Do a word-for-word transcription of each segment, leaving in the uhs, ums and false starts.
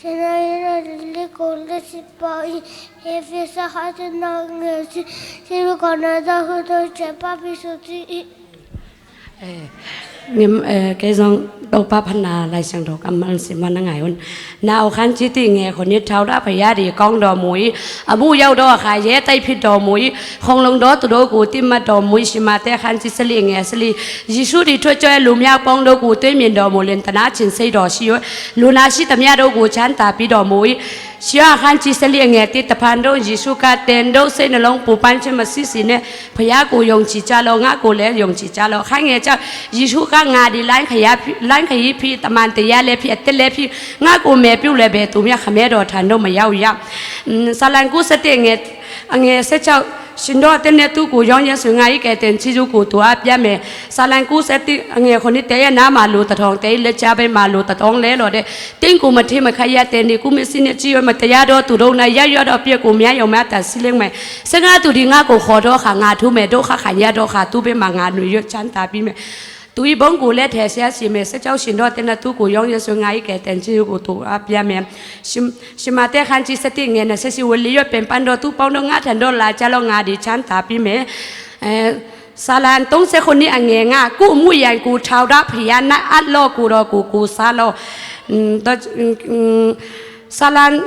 Sinai na lili kong le sipa i, Efesa kha te na nge si, si kong na ta hu to che pa pi su ti i. Eh, ngim, eh, kei zong Topa phatna Lai Siangtho kammal sim a na ngai un. Na au khan ci ti nge khon ni thau da pha ya di kong do mui. A mu yau do kha ye tai phi do mui. Khong long do tu do ku ti ma do mui si ma te khan ci sali nge sali. Jisu di thua choy lum ya pong do ku tui min do mu len ta na chin sei do si yo. Lu na si tam ya do ku chan ta pi do mui. Sia khan ci sali nge ti ta phan do Jisu ka ten do sei na long pu pan ci ma si si ne. Pha ya ku yong ci cha lo nga ku le yong ci cha lo. Kha nge cha Jisu ka nga di lan kha ya phi, lan kha yi phi ta man te ya le phi a te le phi nga ku me piu le be tu mia kha me do than do ma yau ya. Mm, salan ku sa te nge, a nge se chau, sin do te ne tu ku yong ya su nga i ke ten ci ju ku tu a pia me. Salan ku sa ti a nge khon ni te ya na ma lu ta thong te le cha be ma lu ta thong le lo de. Ting ku ma thi ma kha ya te ni ku mi si ne ci yo ma te ya do tu do na ya yo do pia ku mia yo ma ta si leng me. Se nga tu di nga ku kho do kha nga thu me do kha kha ya do kha tu be ma nga nu yo chan ta pi me. Tu i bong ku le the sia si me se chau sin do te na tu ku yong ya su nga i ke ten ci ku tu a pia me. Sim, sima te khan ci sa ti nge na se si wali yo pen pan do tu pau do nga than do la cha lo nga di chan ta pi me. Eh, salan tong se khon ni a nge nga ku mu yan ku thau da phi ya na at lo ku do ku ku sa lo. Mm, do, mm, mm, salan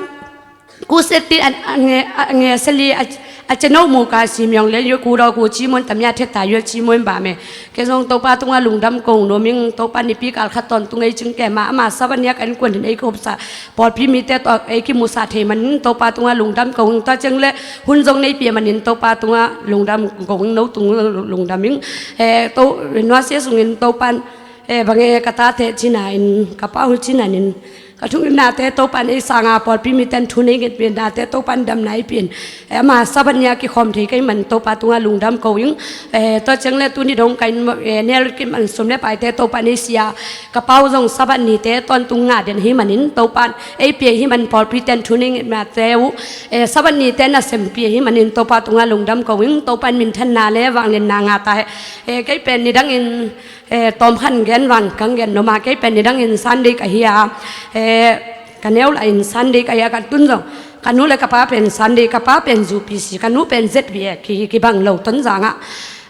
ku se ti a, a nge, a nge sali a, a che no mu ka si myong le yo ku do ku ci mon tam ya the ta yo ci mon ba me. Kei zong Topa tunga lungdam kong no ming Topa nipi kal khat ton tung ei cing ke ma ama saban ya kan kuan hin ei kop sa. Pawlpi mite tawh ei kimusa thei manin Topa tungah lungdam ko ung. Tua ciang le hun zong nei pia manin Topa tungah lungdam ko ung, no tung lungdam ing. Eh, to, nuasia sungin Topan, eh, bang e ka tate cina in, ka pa uh cina in, ka thunginnate Topan ei sanga pawlpi miten thu nei nget pian nate Topan damna ei pian. Eh, ama saban nia kikhawm thei kei man Topa tungah lungdam ko ing. Eh, tua ciang le tuni dong ka in, eh, nel kim an sum le paite Topan ei sia. Ka pau zong sabat nite tawntung ngah den hi manin Topan ei pia hi man pawlpi ten thu nei ngetmate uh, eh, sabat nite nasem pia hi manin Topa tungah lungdam ko ing. Topan minthanna le vanglianna ngah ta he. Eh, kei pen nidangin, eh, tawmkhan gen vang kang gen noma kei pen nidangin Sunday ka hi a, eh, ka neu la in Sunday ka hi a ka tun zong ka nu le ka pa pen Sunday, ka pa pen U P C, ka nu pen Z B A ki, kibang lo Tonzang ah.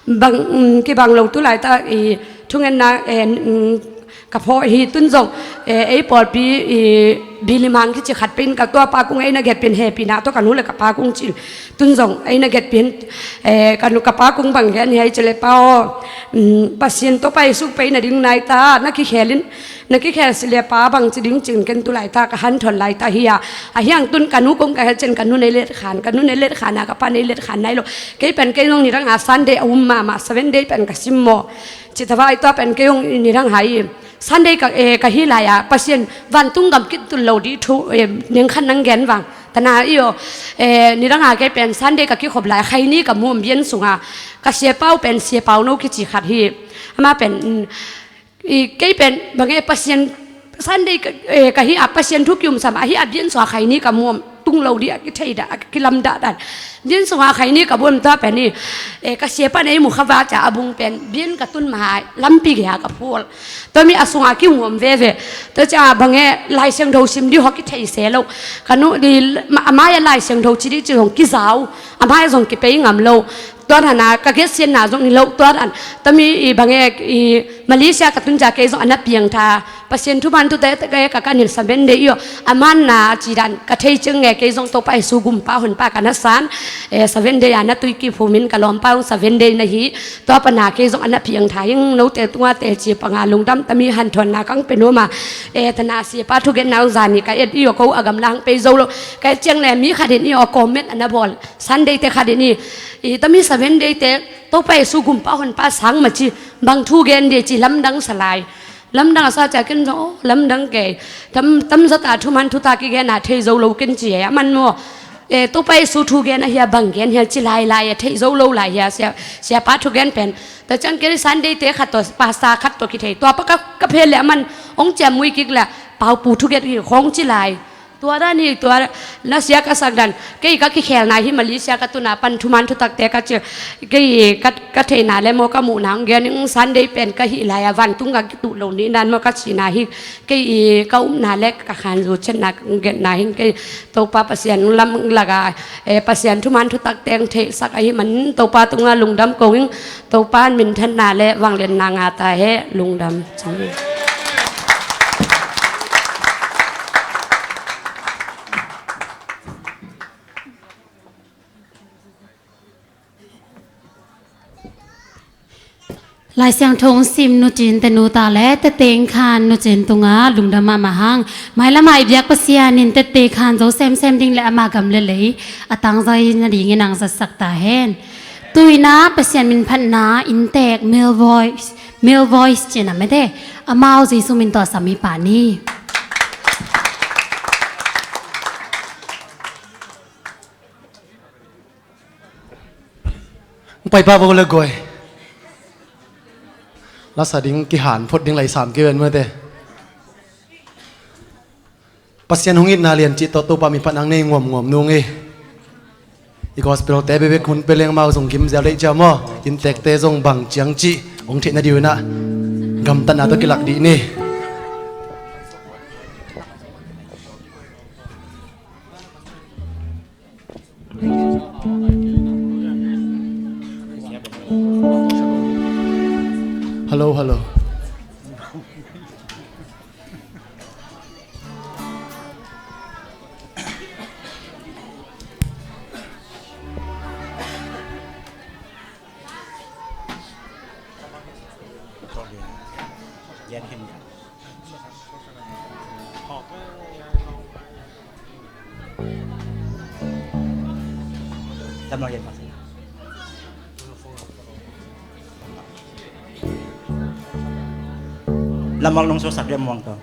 Bang, mm, kibang lo tu laita i thungenna, eh, mm, ka phaw hi tun zong, eh, ei pawlpi i bilimang kici khat pen ka tua pa kung ei na get pen he pi na tua ka nu le ka pa kung cin tun zong ei na get pen, eh, ka nu ka pa kung bang gen hi ai ci le pa aw, mm, Pasian Topa i suk pei na ding nai ta na kikhelin na kikhel si le pa bang ci ding cin ken tu laita ka han thon laita hi a. A hiang tun ka nu kong ka hel cin ka nu nei let khan, ka nu nei let khan a ka pa nei let khan nai lo. Kei pen kei zong nidang a Sunday a um mahmah, seven day pen ka sim maw. Ci ta vai tua pen kei zong nidang hai Sunday ka, eh, ka hi lai a Pasian vantung gam kit tun lo di thu, eh, neng khan nang gen vang. Tana i aw, eh, nidang a kei pen Sunday ka kikhop lai khaini ka muam bian sunga ka sia pau pen sia pau no kici khat hi. Ama pen, mm, I, kei pen bang e Pasian Sunday ka, eh, ka hi a Pasian thu kium sam a hi a bian sua khaini ka muam tung lo di a kithei da a kilam da dan. Bian sua khaini ka buam ta pen i, eh, ka sia pan ei mu kha va ca a bung pen bian ka tun ma lampi gei a ka phual. Tua mi a sunga kimuam veve. Tua ca bang e Lai Siangtho sim di ho kithei se lo. Ka nu di ma, a mai a Lai Siangtho ci di ci hong kizau. A mai zong kipei ngam lo. Tuan hana ka get sian na zong ni lo tuan an tami i bang e i Malaysia ka tun ja kei zong ana piang tha Pasian thu man thu te te ka ka kan hil seven day io a man na ci dan ka thei cheng nge kei zong Topa Jesu gum pa hon pa ka na san e seven day ana tui ki phu min ka lawm pa ong seven day na hi tua pa na kei zong ana piang tha hing no te tunga te ci pa nga lungdam tami han thon na kang pe no ma e tana si pa thu gen na zani ka et io ko a gam lang pe zo lo ka et cheng le mi kha din io comment ana bol Sunday te kha din i I tami seven day te Topa Jesu gum pa hon pa sang ma ci bang thu gen de ci lamdang sa lai. Lamdang a sa ca ken zong, oh, lamdang kei. Tam, tam zata thu man thu ta ki gen a thei zo lo ken ci a man mo. E, Topa Jesu thu gen a hia bang gen hia ci lai lai a thei zo lo lai hia sia, sia pa thu gen pen. Ta cang ken Sunday te khat to, pasta khat to ki thei. Tua pa ka, ka phe le a man ong cia mui kik le pau pu thu gen ki khong ci lai. Tua dan hi, tua na sia ka sak dan. Kei ka kikhelna hi Malaysia ka tuna pan thuman thutakte ka ci. Kei ka, ka theihna le maw ka muhna hong gen ing, Sunday pen ka hih lai-a vantung ka kituh lo ni dan maw ka cihna hi. Kei i ka upna le ka khanzu chetna ka hong genna hi. Kei Topa Pasian lam lak-a, eh, Pasian thuman thutakte hong theihsak ahih manin Topa tungah lungdam ko ing. Topa in minthanna le vangliatna ngah ta hen, lungdam. Lai Siangtho sim nucin tenu ta le tete in khan nucin tungah lungdam mahmah hang. Mailam a i biak Pasian in tete khan zo semsem ding le ama gam le lei a tangzai nadingin hong zatsak ta hen. Tu-in ah Pasian minphatna inntek Male Voice, Male Voice cih na mete, amau Jesu min tawh sam hi pah ni. Pai pah vo le guai. Lasa ding kihan phot ding lai sam kiven mate. Pasian hong itna lian cih tawh Topa minphatna nei nguamnguam nung hi. I gospel te bekbek hun pia leng amau zong gim zel deih ciam aw. Inntekte zong bang ciang cih hong theih nading in ah gamtatna tawh kilak dih ni. Hello, hello. Lamang nong suaksak dia muang tawh.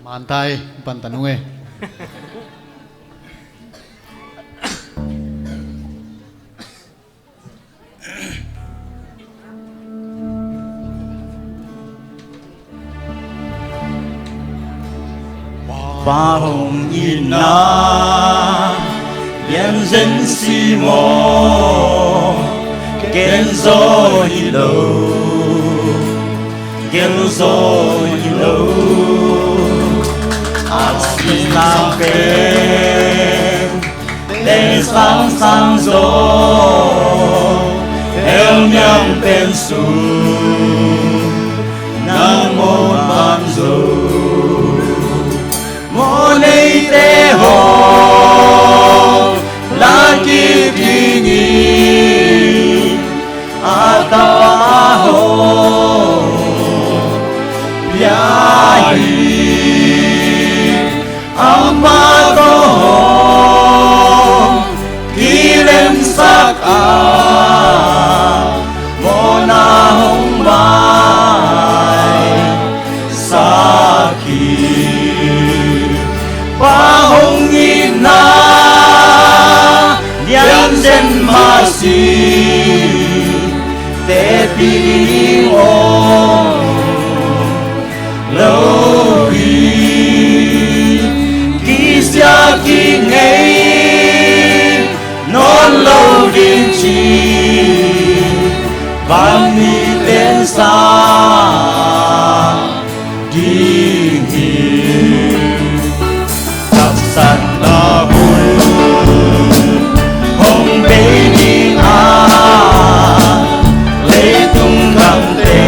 Mantai, pantan unge. Pa hong itna lianzen si maw, ken zaw hi lo, ken zaw hi lo. A si sang pen, pen sang sang zaw, hell niam pen sung, nang mawh ban zo. Mawh neite hong la kik ding hi, a tapa hong pia hi. Amah tawh hong kilemsak a, mawhna hong maisak hi. Pa hong itna lianzen mah si, teci ding om lo hi. Kisia kik ngei nawn lo ding ci, van ni pen sa ding hi. Taksakna hun hong bei ding a, leitung gam te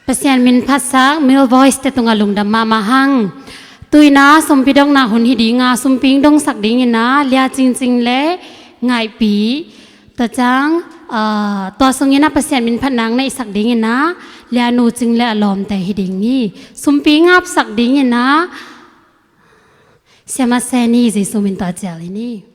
Pasian min phatsak Mil Voice te tungah lungdam mahmah hang. Tuina sumpi dongna hun hi dinga, sumpi dongsak dingina Lia Cingcing le Ngaihpi. Tua ciang, ah, tua sungina Pasian min phatna neihsak dingina Lia Nu Cing le a lawmte hi ding hi. Sumpi ngapsak dingina Siama Seni, Jesu min tawh cial hi ni.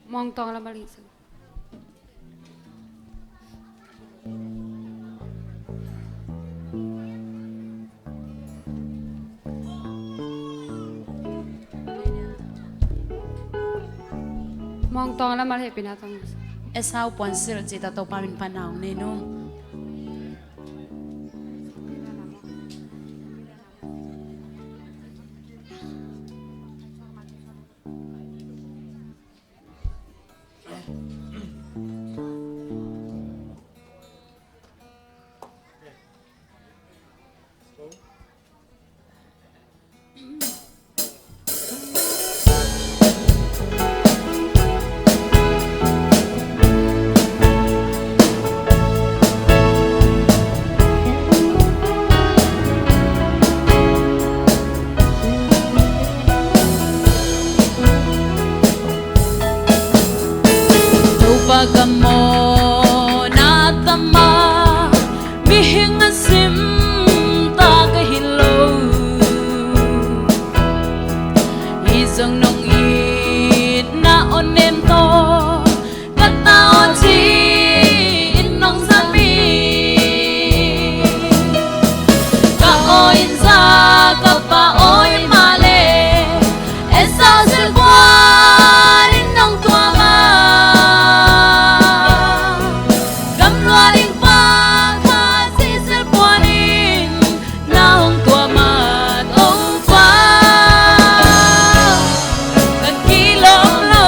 Mawngtawng lam a lih. Mawngtawng lam a lih pina tawng. Esau puansilh cih tawh Topa min pan a hong nei nung. Topa ka mawhna tama, mihing a sim ta ka hi lo. Hi zong nong itna aw nem tawh ka ta aw ci-in nong zat mi. Ka aw in za ka pa aw i mah leh Esau silhpuan in nong tuam a, gamlua ding pa kha si silhpuan in na hong tuam a, Topa ka kilawm lo.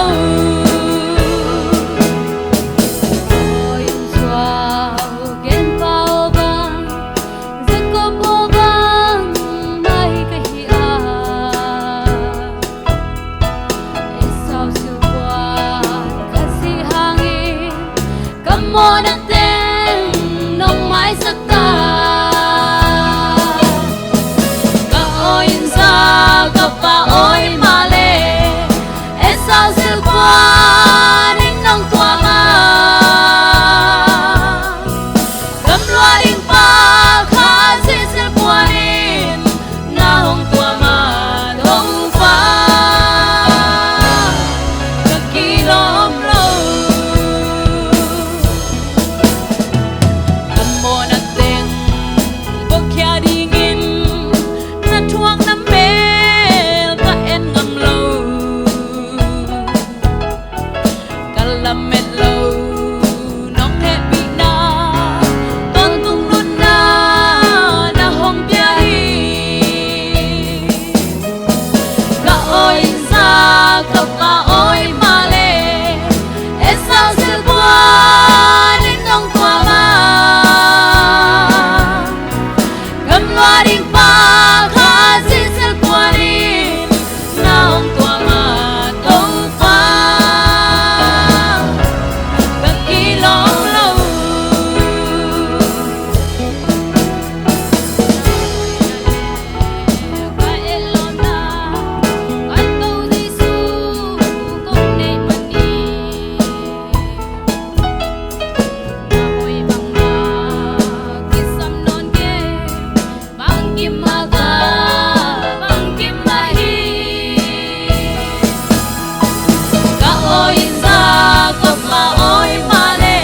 Aw in Jakob mah aw in mah le,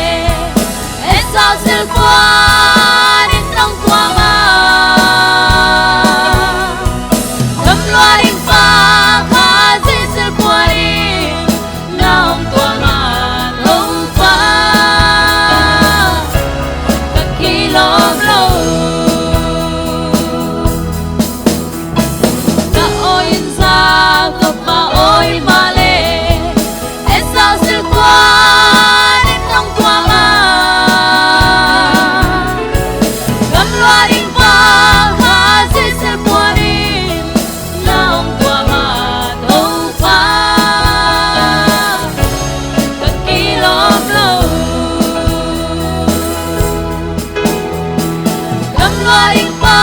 Esau silhpuan in nong tuam a, gamlua ding pa kha Jesu silhpuan in nong tuam a, Topa ka kilawm lo. Ka aw in Jakob mah aw in mah le, Esau silhpuan in nong tuam a, gamlua ding pa kha Jesu silhpuan in nong tuam a, Topa ka kilawm lo. Gamlua ding pa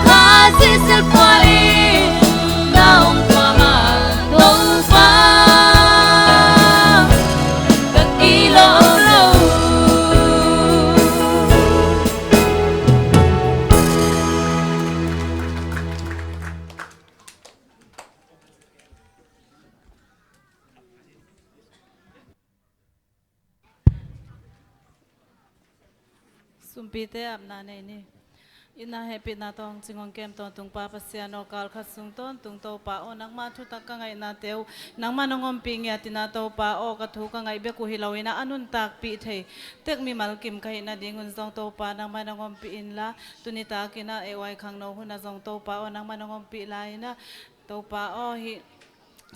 kha Jesu silhpuan in nong tuam a, Topa ka kilawm lo. Sumpite apna nei ni. Itna hehpihna tawh hong cing hong kem tawntung Pa Pasian aw, kalkhat sung tawntung Topa aw, nangma thutak ka ngaihnate uh nangman hong ompih ngiat in ah Topa aw, ka thu ka ngaih bek uh hi lo in ah a nuntakpih thei tek mimal kim ka hih nadingun zong Topa nangman hong ompih inla, tuni takin ah ei huai khangno hun ah zong Topa aw, nangman hong ompih lai in ah Topa aw, hih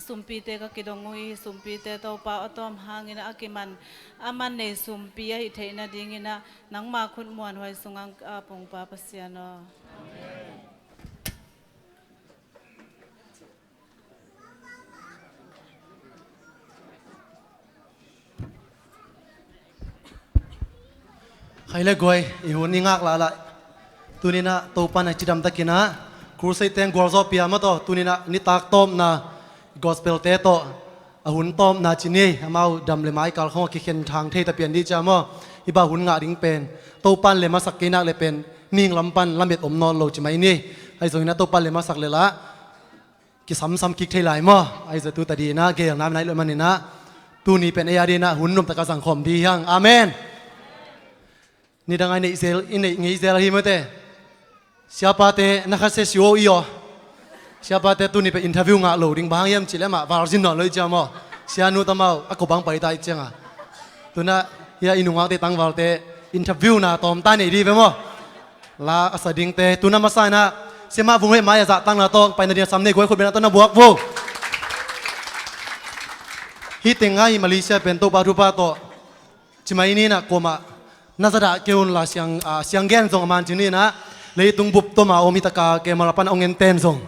sumpite ka kidong uh hi. Sumpite Topa aw, a tawm hangin ah a kiman a man nei sumpi ahih theih nadingin ah nangma khut muanhuai sungah ka ap ung Pa Pasian aw. Khai le guai, i hun i ngak lala. Tuni in ah Topa na cidam takin ah crusade teng gualzawh pia maw taw, tuni in ah nitak tawpna gospel te tawh a hun tawpna ci ni, amau dam le mai kal khong a kikhen thang thei ta pian dih cia maw. Hih bang hun ngah ding pen Topan le masak kei nak le pen mihing lam pan lamet om nawn lo ci mai ni. Ahi zongin ah Topan le masak le lah kisamsam kik thei lai maw. Ahi zong tu tadin ah geelna nai lo manin ah tuni pen ei adin ah hun nuamtak a zangkhawm dih hiang. Amen. Nidang a i neih zel, i neih ngei zel ahi mawte. Siapate na khat se si aw i aw. Siapate tuni pen interview ngah lo ding bang hang hiam cih leh amah virgin nawn lo i ciam aw. Sianu tamau a ko bang pai ta i cianga. Tuna hia i nungakte tangvalte interview na tawm ta nei dih ve maw. La a sa dingte tuna masa in ah siamah vung hei mai a zah tangna tawh paina ding a sam nei guai khut bena tawh na buak vo. Hih teng a hi Malaysia pen Topa thupha tawh Ci mai ni in ah kuamah na zadah kei unla siang, ah, siang gen zong a man ci ni in ah leitung bup tawma om hi taka kei mala pana ong enten zong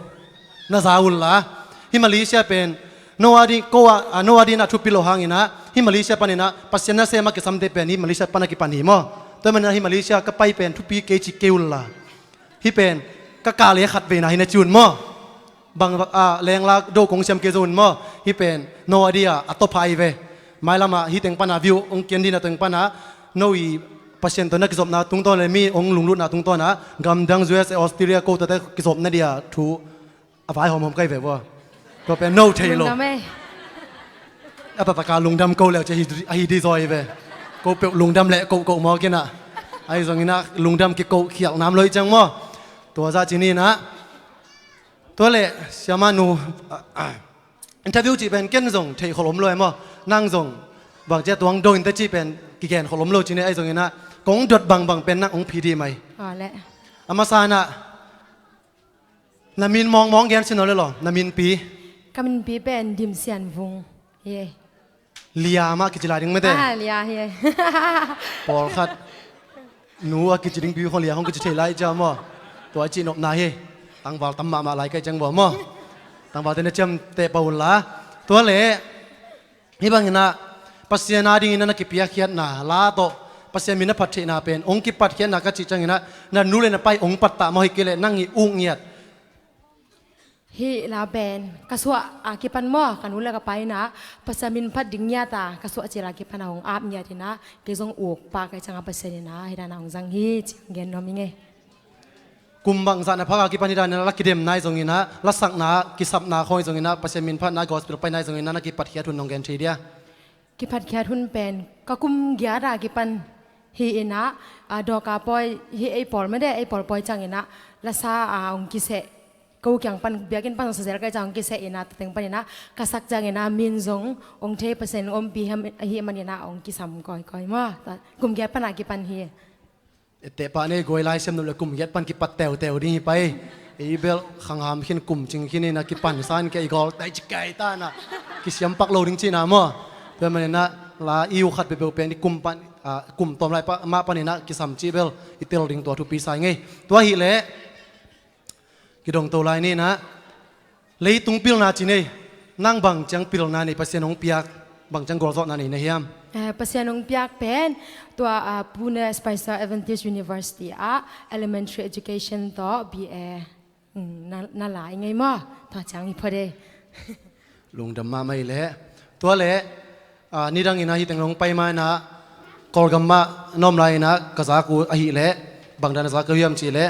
na za unla. Hih Malaysia pen Noah ding, ko ah, ah, Noah ding in ah thupi lo hangin ah hih Malaysia panin ah Pasian nasem a kisamte pen hih Malaysia pana kipan hi maw. Tua hi manin ah hih Malaysia ka pai pen thupi kei ci kei unla. Hih pen ka kale khat veina hi na ci un maw. Bang, ah, lenglak do kong siam kei zo un maw. Hih pen no idea a tawpha hi ve. Mailamah hih teng pana view ong kian dina teng pana no i Pasian tawh na kizopna tungtawn le mi ong lunglutna tungtawn ah gamdang U S A, Australia ko tawh kizopna dia thu a vai hawmhawm kai ve vua. Tua pen no thei lo. Lungdam e. A tataka lungdam ko leu ci ahi, ahi di zaw hi ve. Ko peuh lungdam leh ko ko maw kina. Ahi zongin ah lungdam kiko khialh nam lo hi ciang maw. Tua zah ci ni in ah. Tua leh siamah nu, ah, ah, interview cih pen ken zong theih khol om lo e maw. Nang zong bang cia tuang do in te cih pen kigen khol om lo ci ni ahi zongin ah kong dot bangbang pen nang ong phi di mai. A masa in ah na min mawngmawng gen sin aw le law, na minpi. Ka minpi pen Dim Sian Vung hi e. Lia mah kici lai ding mete. Ah, Lia hi e. Pawlkhat nu a kici dingpi khong Lia khong kici thei lai cia maw. Tua a cihnopna hi. Tangval tam mahmah lai kai ciang vua maw. Tangvalte na ciamteh pah unla. Tua leh hih bangin ah Pasian a dingin ah na kipiakkhiatna la tawh Pasian min a phat theihna pen ong kipatkhiatna ka cih ciangin ah na nu le na pa ong pattah maw, hi kei leh nang i uk ngiat. Hih la pen ka suah a kipan maw, ka nu le ka pa in ah Pasian min phat ding ngiat a ka suah cil a kipan a hong ap ngiat in ah kei zong uk pah kai ciang a Pasian in ah hih dan a hong zang hi ci gen nuam ing e. Kum bangzah na phak a kipan hih dan in ah la kidemna hi zongin ah, la sakna, kisapna khawng hi zongin ah Pasian min phatna gospel paina hi zongin ah na kipatkhiat hun nong gen thei dia? Kiphatkhiat hun pen ka kum giat a kipan hi inah, a, dawka pawi hi ei pawl mede, ei pawl pawi ciang inah lasa a hong kiseh, ko kiang pan biakinn pan hong sazel kai ciang hong kiseh inah, tateng pan inah ka sak ciang inah min zong hong thei, Pasian ompih ahi man inah hong kisam kawikawi maw. Kum giat pan a kipan hi. Etteh pah nei guai, Lai Siam nop le kum giat pan kipat teuteu ding hi pai. Ei bel khangham khin kum cing khin inah kipan san kei gol tai ci kai ta na. Kisiam pak lo ding cina maw. Tua man inah la i u khat peuhpeuh pen i kum pan, a, kum tawm lai mah pan inah kisam cih bel i tel ding tua thupi sa ing ei. Tua hi leh kidong to lai ni inah, leitung pilna ci nei, nang bang ciang pilna nei, Pasian hong piak, bang ciang gualzawhna nei na hiam? Eh, Pasian hong piak pen tua, ah, Pune Spicer Adventist University ah elementary education tawh B A, mm, na, na lai ngei maw? Tua ciang hi phot ei. Lungdam mahmah ei leh. Tua leh, a, nidang inah hih teng hong pai ma inah Kawlgam mah na om lai inah ka zak uh ahih leh, bangdan a zak uh hiam cih leh,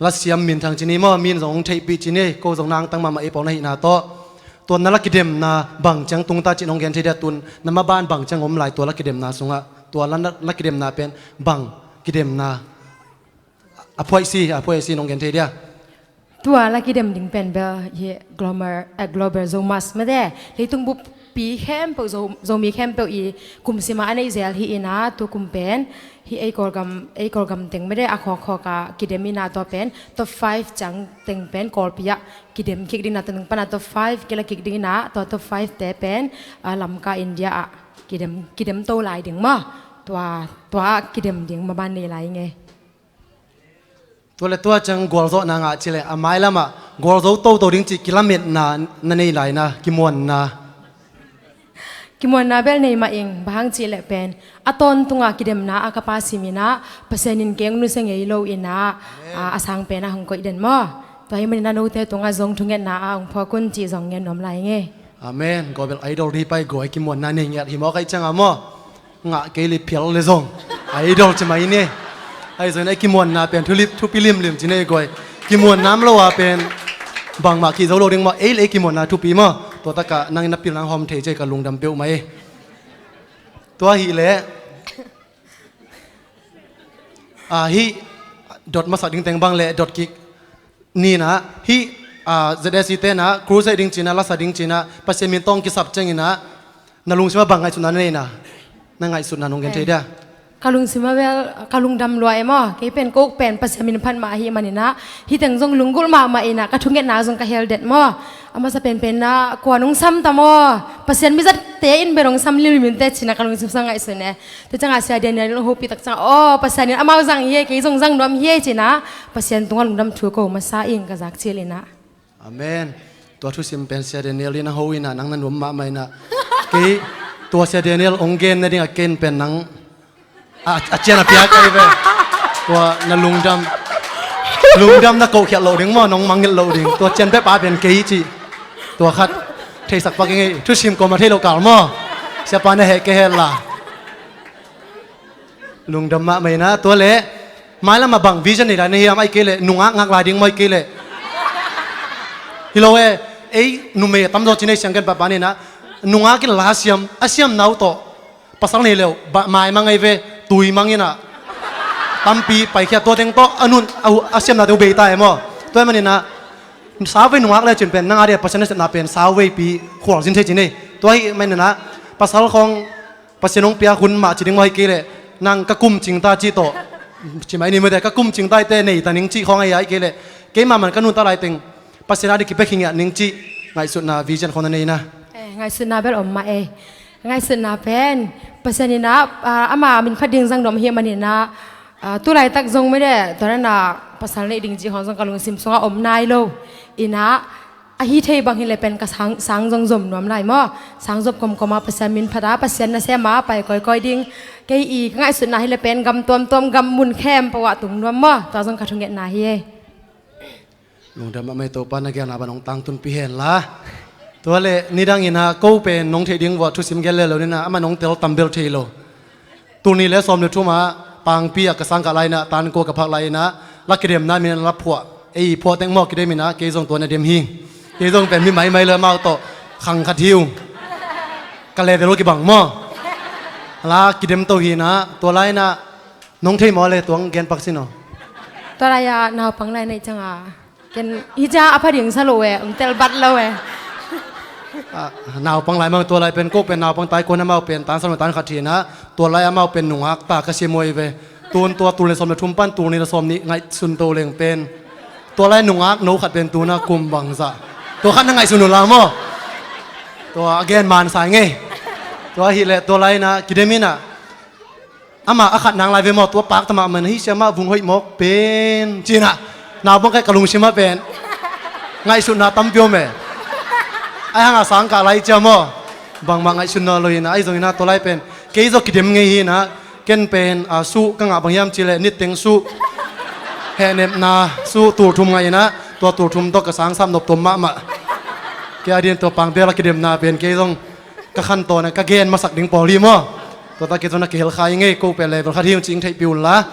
Lasiam Minthang ci ni maw, min zong hong theihpih ci ni, ko zong nangtang mahmah ei pawl na hihna tawh. Tua na la kidemna bang ciang tungta cih nong gen thei dia, tun na maban bang ciang om lai tua la kidemna sungah, tua la, la kidemna pen bang kidemna a phuaih si, a phuaih si nong gen thei dia? Tua la kidem ding pen bel hi Global, eh, Global Zomus mede, leitung buppi khempeuh, Zo, Zomi khempeuh i kum sima a neih zel hi inah, tua kum pen hi ei Kawlgam, ei Kawlgam teng mede a khawkkhawk a kidem inah, tua pen top five ciang teng pen Kawlpi ah kidem kik ding inah, tua teng pan a top five kila kik ding inah, tua top five te pen, ah, Lamka, India ah kidem, kidem to lai ding maw. Tua, tua ah kidem ding maban nei lai ngei. Tua le tua ciang gualzawhna ngah ci le a mailamah gualzo toto ding cih kilametna na nei lai na, kimuanna? Kimuanna bel nei mah ing, bang hang cih leh pen a tawntungah kidemna a ka pa sim inah Pasian in kei hong nusia ngei lo inah, a, a sang penah hong koih den maw. Tua hi man inah note tungah zong thungetna a hong phuak un cih zong ngen nuam lai ngei. Amen. Guai bel idol dih pai guai, kimuanna nei ngiat hi mawk aih cianga maw. Ngah kei li phial le zong idol ci mai ni. Ahi zongin ei kimuanna pen thulip, thupi limlim ci nei guai. Kimuanna om lo a pen bangmah kihzo lo ding maw. Ei le ei kimuanna thupi maw. Tua takah nangin na pilna hong hawm thei ci ei, ka lungdam peuhmah ei. Tua hi leh, a, hih dot masak ding teng bang le dot kik ni inah, hih, a, Z S C te inah crusade ding ci inah, lasa ding ci inah, Pasian min tawh kisap ciang inah na lungsim ah bang ngaihsutna na nei na? Na ngaihsutna nong gen thei dia? Ka lungsim ah bel ka lungdam lua e maw. Kei pen ko pen Pasian min phat mah ahi man inah, hih teng zong lunggulh mahmah inah, ka thungetna zong ka hel det maw. A masa penpen inah kua nong sam ta maw, Pasian mizatte in bel nong sam limlim in teh ci inah ka lungsim sung ngaihsun e. Tua ciangah Sia Daniel in hong hopih tak ciangah, aw, Pasian in amau zang hi e, kei zong zang nuam hi e ci inah Pasian tungah lungdam thu ko masa ing, ka zak cil inah. Amen. Tua thusim pen Sia Daniel in a ho inah nang na nuam mahmah inah. Kei tua Sia Daniel hong gen nadingah ken pen nang a, a cian a piak ahi ve. Tua na lungdam, lungdam na kohkhiat loh ding maw, nong mangngilh loh ding. Tua cian pek pa pen kei cih. Tua khat theisak pak ing ei, thusim kawm a thei loh kal maw. Siapa na heh kei hel la. Lungdam mahmah inah. Tua leh mailamah bang vision nei lai na hiam? Aih kei leh nungak ngak lai ding maw, aih kei leh? Hi lo e, ei numei a tamzaw ci nei siang ken pahpah inah, nungak in la siam, a siamna uh tawh pasal nei leuh, ba, mai mang ahi ve, tui mang inah tampi paikhiat, tua teng tawh a nun, a, a siamna teng uh bei ta e maw. Tua hi man inah sauvei nungak le cin pen nang a dia Pasian nasepna pen sauveipi khualzin thei ci nei. Tua hi man inah pasal khawng Pasian hong piak hun mah ci ding maw, aih kei leh nang ka kum cing ta cih tawh ci mai ni maw, te ka kum cing ta hi teh nei ta ning cih khawng ahi, aih kei leh keimah man ka nun ta lai teng Pasian a dih kipia khingiat ning cih ngaihsutna vision khawng na nei na? Eh, ngaihsutna bel om mah ei. Ngaihsutna pen Pasian inah, ah, ama min phat ding zang nuam hi man inah, ah, tu laitak zong mede tua na pasal neih ding cih khawng zong ka lungsim sungah om nai lo inah, ahi thei bang hi leh pen ka sang, sang zong zom nuam lai maw. Sang zop kawmkawm ah Pasian min phat a, Pasian nasem a pai kawikawi ding. Kei i ka ngaihsutna hi leh pen gam tuamtuam, gam mun khempeuh ah tung nuam maw. Tua zong ka thungetna hi ei. Lungdam mahmah ei, Topa na gelna bang hong tangtunpih hen la. Tua leh nidang inah ko pen nong theih ding vuah thusim gel le lo inah, amah nong tel tam bel thei lo. Tul nih le sawm le thum ah Pangpi ah ka sang kah lai inah, tan kua ka phak lai inah, la kidemna min la phuah. Ei phuah teng maw kidem inah, kei zong tua na dem hi. Kei zong pen mi maimai le amau tawh khang khat hi ung. Ka level kibang maw. Hala kidem to hi na, tua lai na nong thei maw le tuang gen pak sin aw. Tua lai a naupang lai na i cang a. Ken hi cia a pha ding sa lo e, um tel bat lo e. Ah, naupang lai mang tua lai pen ko pen naupang tai ko na mau pen tan sa lo tan khat hi na, tua lai a mau pen nungak ta ka sia maw i ve. Tun tua tul ni sawm le thum pan tul ni le sawm ni ngaihsun to leng pen. Tua lai nungak no khat pen tuna kum bangzah. Tua khat na ngaihsun uh la maw. Tua a gen man sai ngei. Tua hi le tua lai na kidem hi na. Ama a khat nang lai ve maw tua pak tama man hi sia mah vung hoih mawk pen. Ci na. Naupang kai ka lungsim a pen. Ngaihsutna tampi om e. Ai hang a sang ka lai cia maw. Bangmah ngaihsutna lo hi na ai zong hi na tua lai pen. Kei zong kidem ngei hi na. Ken pen, a, suh ka ngah bang hiam cih leh nitteng suh. Hehnepna suh tul thum ngah in ah, tua tul thum tawh ka sangsap nop tom mahmah. Kei a ding tua pang bel a kidemna pen kei zong ka khantawn a ka gen masak ding pawl hi maw. Tua ta kei zong na kihel kha i ngei ko pen level khat hi ung cih ing theihpih un la.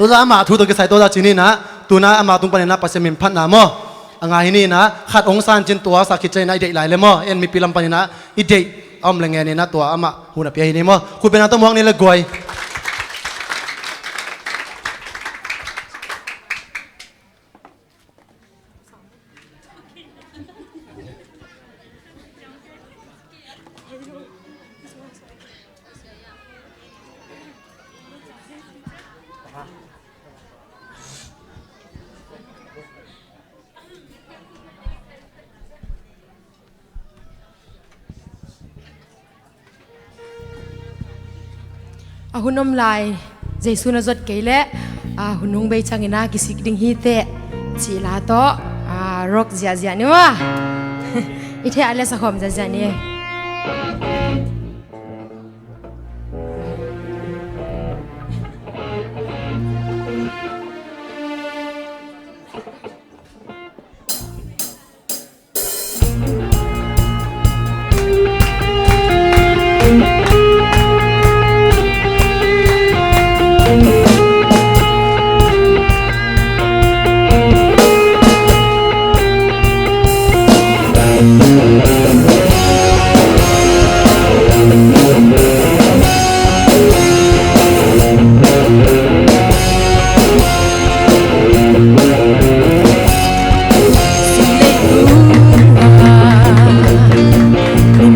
Tua za amah thu tawh kisai tua za cih ni na, tuna amah tung panin ah Pasian min phatna maw. A ngai hi ni na, khat ong san cin tua sa khit ciangin ah i deih lai le maw, en mipi lam panin ah i deih a om le ngen in ah tua amah hun a pia hi ni maw. Khut beng na tawh muak ni le guai. A hun om lai Jesu na zot kei leh, a hun hong bei ciangin ah kisik ding hi teh cih la tawh, a, rock ziahziah ni maw. I theih a leh sakhawm ziahziah ni.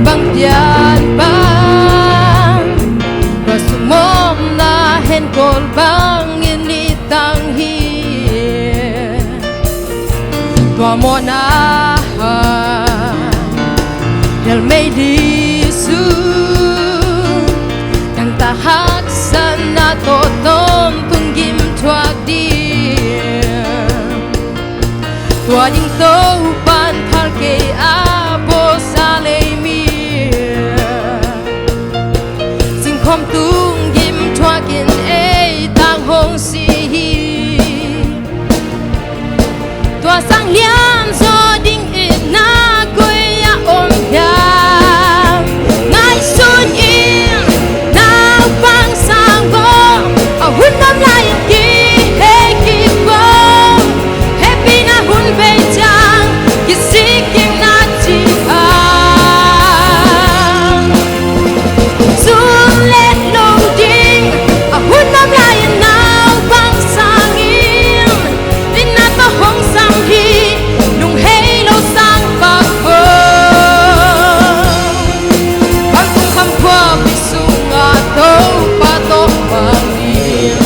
Bang pian bang, tua sumomna hen kol bangin i tang hi. Tua mawhna hel mei ding sun, nang ta haksatna tawh tawntung gim thuak ding. Tua ding Topa'n phal kei a, bawlsa lei mi. Singkhawm tung gim thuakin ei tang hong si hi. Tua sang lian zaw dingin na koi a om hiam? Ngaihsun in naupang sang bawm, a hun om lai-in kihei kik bawm. Hehpihna hun bei ciang kisik kik na ci a, zum let lo ding. A hun om lai-in naupang sangin, inn a tawh hong sam hi. Nung hei lo sang pak ko, bang tung kham khua pi sungah Topa tawh mang ding.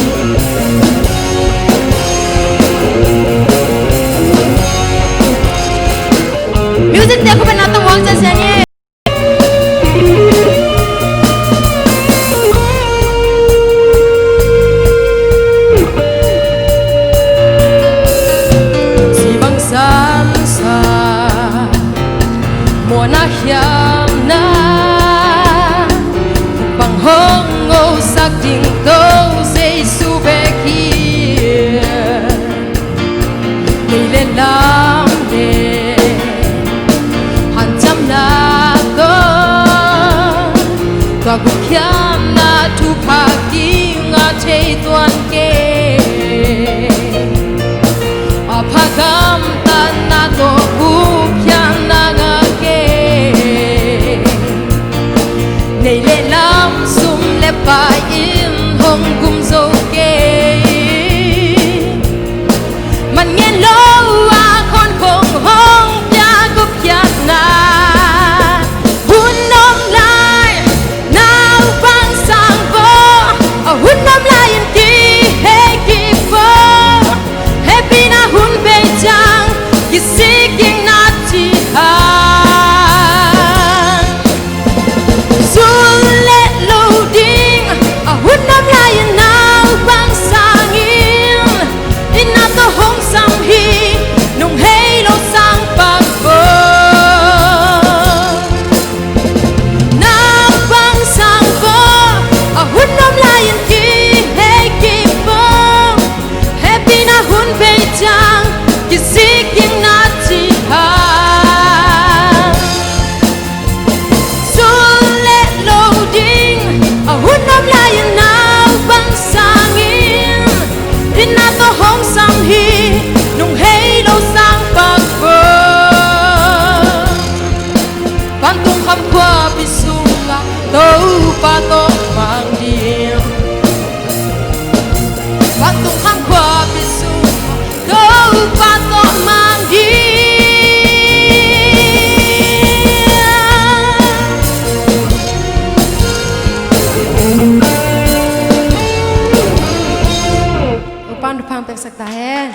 Music te khupena tawh muang ziahziah ni. Sibang samsa, mawhna khialhna, bang hong ngosak ding Topa Jesu bek hi. Kei le lam le hanciamna tawh, tua gupkhiatna thupha kingah thei tuan kei. A pha gamtatna tawh gupkhiatna ngah kei. Ei le lam sum le pai in hong gum zo kei. Man ngen lo a khawn khong hong pia gupkhiatna. Hun om lai naupang sang vaw, a hun om lai in kihei kik vaw. Hehpihna hun bei ciang kisik kik na ci hang. Zul le lo ding a hun om lai in naupang sangin, inn ah tawh hong sam hi, nung hei lo sang pak vaw. Naupang sang vaw, a hun om lai in kihei kik vaw. Hehpihna hun bei ciang kisik kik na ci hang. Zul le lo ding a hun om lai in naupang sangin, inn ah tawh hong sam hi, nung hei lo sang pak vaw. Vantung kham khuapi sungah Topa tawh mang ding. Vantung kham khuapi sungah Topa tawh mang ding. Topa'n thupha peksak ta hen.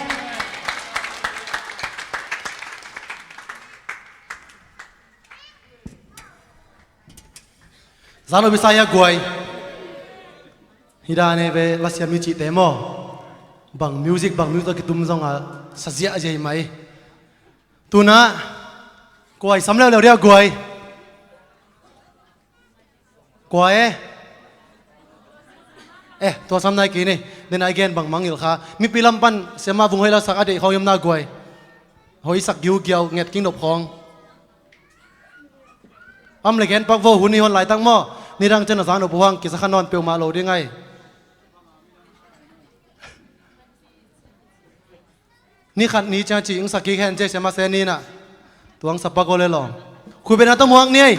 Zan lo bisa ya guai. Hi dan e ve, lasiam i cihte maw? Bang music, bang music tawh kitum zong a sa ziahziah hi mah hi. Tuna guai sam leuleu dia guai. Guai e. Eh, tua sam nai kei ni. Nena i gen bang mangngilh kha. Mipi lam pan siama vung hoih la sak a deih khawng hiam na guai. Hoih sak giugiau, nget kingnop khawng. Am le gen pak vo, hun i hon laitak maw. Nidang ciang a zan uh puhang kisa kha nawn peuhmah lo ding ai. Ni khat ni ciang ci ing sak kik hen, ci siama se ni na. Tuang sa pak o le lawm. Khu bena tawh muak ni ei.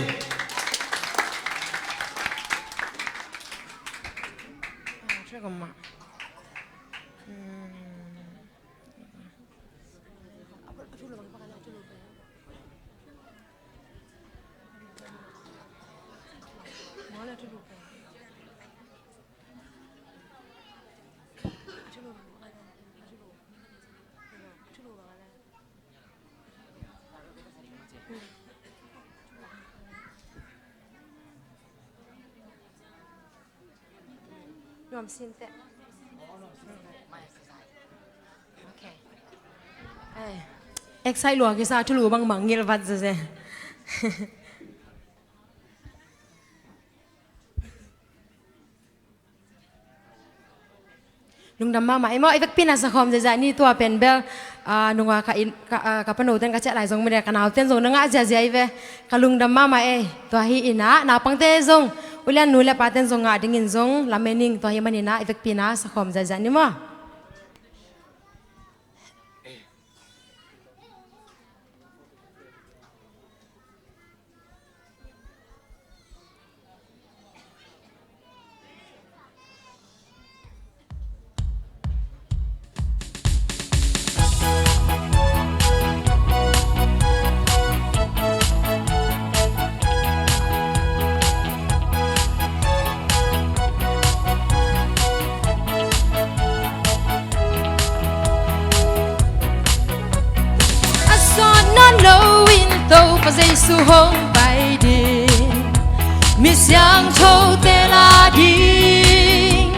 Nuam sin teh. Okay. Ai, excite lua kisa, thulu bang mangngilh vat zeze. Lungdam mahmah ei maw, i vekpi na sakhawm ziahziah ni. Tua pen bel, ah, nunga ka in, ka, ah, ka panoten ka ciah lai zong mine, ka nauten zong na ngah ziahziah ei ve. Ka lungdam mahmah ei. Tua hi ina, naupangte zong, ulian nu le paten zong ngah dingin zong lamen ing. Tua hi manina, i vekpi na sakhawm ziahziah ni maw. A sawt nawn loin Topa Jesu hong pai ding, mi siangthote la ding.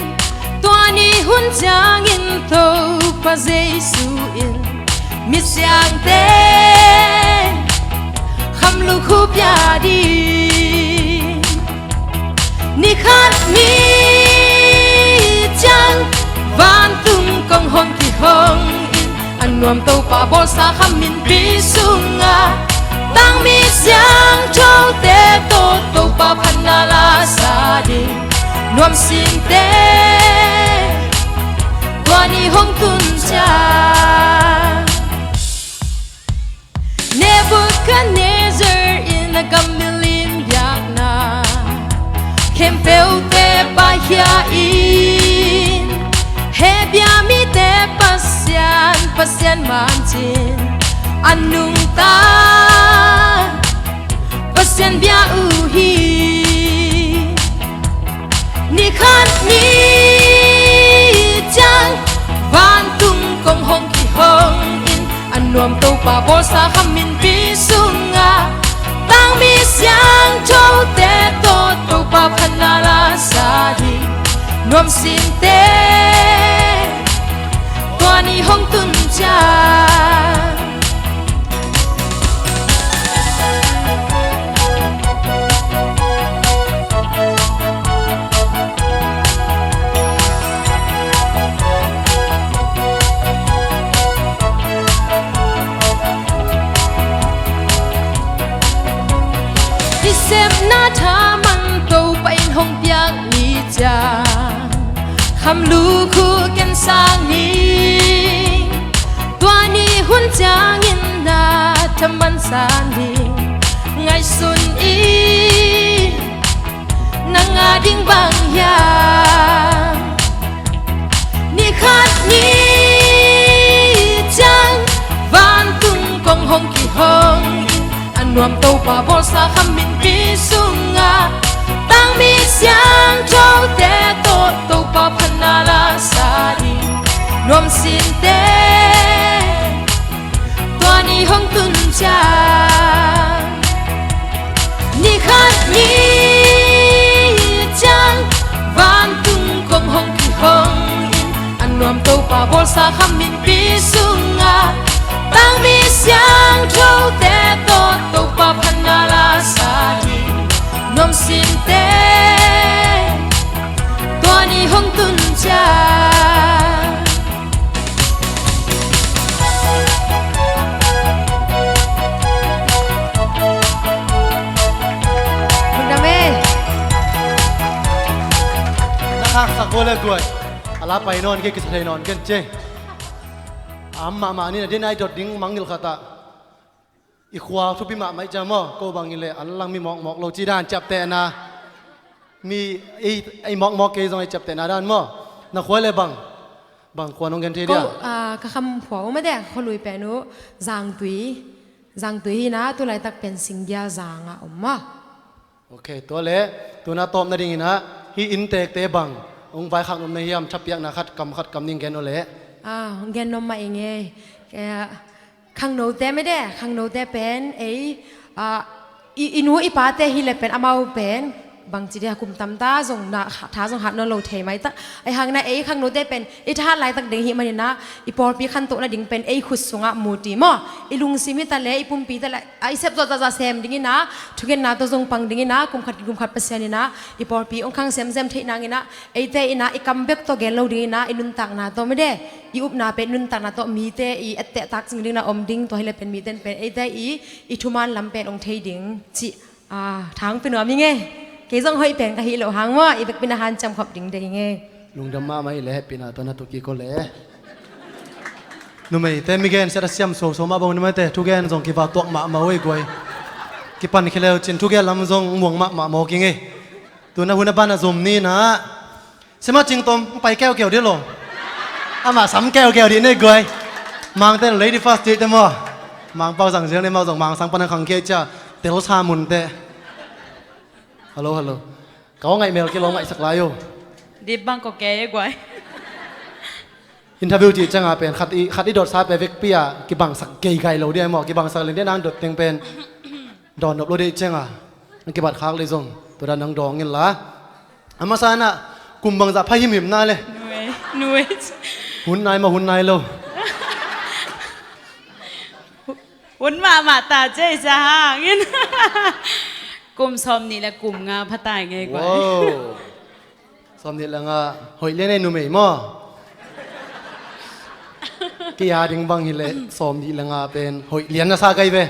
Tua ni hun ciangin Topa Jesu in mi siangte kham lukhu pia ding. Ni khat ni ciang vantung kong hong kihong in, a nuam Topa bawlsa kham minpi sungah, tangmi siangthote tawh Topa phatna la sa ding. Nuam sinte tua ni hong tun ciang, Nebuchadnezzar in a gam milim biakna Khempeuhte paihia in, Hebru mite Pasian, Pasian mancin a nungta Pasian bia uh hi. Nikhat ni ciang vantung kong hong kihong in, a nuam Topa bawlsa kha minpi sungah tangmi siangthote tawh Topa phatna lasa ding nuamsinte tua ni hong tun ciang. I sepna thaman Topa in hong piak ni ciang, khamlukhu ken sang ni. Tua ni hun ciangin na thaman sang ni. Ngaihsun in na ngah ding bang hiam? Nikhat ni ciang vantung kong hong kihong in, a nuam Topa bawlsa kha minpi sungah tangmi siangthote tawh Topa phatna lasa ding nuamsinte tua ni hong tun ciang. Nikhat ni ciang vantung kong hong kihong in, a nuam Topa bawlsa kha minpi sungah tangmi siangthote tawh Topa phatna lasa ding nuamsinte tua ni hong tun ciang. Lungdam e. Na khaksak kua le guai. A la pai nawn kei, kisa thei nawn ken ci. A om mahmah ni, na den a i dot ding mangngilh khat ah. I khua thupi mahmah i ciam maw, ko bang i leh a lang mi mawkmawk lo ci dan ciaptehna. Mi ei, ei mawkmawk kei zong ei ciaptehna dan maw. Na khua le bang, bang khua nong gen thei dia? Ko, ah, ka kham khua um a de, khualui pen uh Zangtui, Zangtui hi na, tu laitak pen Singgia Zang a om maw. Ok, tua le, tuna tawp nadingin ah, hih inntekte bang hong vaikhak nuam na hiam, thapiakna khat kam khat kam ning gen uh le. Ah, hong gen nuam mah ing e. Kei, khangnote mede, khangnote pen ei, ah, i, i nu i pate hi le pen amau pen bangci dia kum tamta zong na tha zong hat nawn lo thei mai ta. Ai hang na ei khangnote pen i thahat laitak ding hi manin ah, i pawlpi khantoh nading pen ei khut sungah muti maw, i lungsim hi ta le, i pumpi ta le, a i sep zawh zahzah sem dingin ah, thugenna tawh zong pang dingin ah, kum khat kum khat Pasian in ah i pawlpi hong khang semsem theih nangin ah, eite in ah i kam bek tawh gen lo dingin ah, i nuntakna tawh mede, i upna pen nuntakna tawh mite i etteh takcing dingin ah om ding. Tua hi le pen mite in pen eite i, i thuman lam pen hong thei ding cih, ah, thang pe nuam ing e. Kei zong hoih pen ka hih loh hang maw, i vekpi in ah hanciam khop ding de ing e. Lungdam mahmah i le, hehpihna tawh na tu kik uh le. Numeite mi gensiat a siam soso mah bang numeite thugen zong kiva tuak mahmah uh ei guai. Kipan khia leu cin thugen lam zong muang mahmah mawk ing e. Tuna hun a ban a zom ni na. Sima Cing Tom pai keukeu dih lo. Amah sam keukeu dih nei guai. Mangte lady first dih te maw. Mangpau zang ziang nei mau zong Mangsang pan a khang khia cia. Tel sa munte. Hello, hello. Ka aw ngaih mel kilawm ngaihsak lai uh. Dip bang ko kei e guai. Interview cih cianga pen khat i, khat i dotsa pe vekpi a kibangsak geigai lo dia maw, kibangsak len dia nang dot teng pen dawn nop lo dia cianga nang kibat khak le zong tua dan nang dawng in la. A masa na kum bangzah pha himhim na le. Nuai, nuai. Hun nai maw, hun nai lo. Hun mahmah ta cia i cia hangin. Kum sawm nih le kum nga pha tai ngei guai. Wow. Sawm nih le nga hoih lian ei numei maw? Kei a ding bang hi leh sawm nih le nga pen hoih lian na sa kai ve.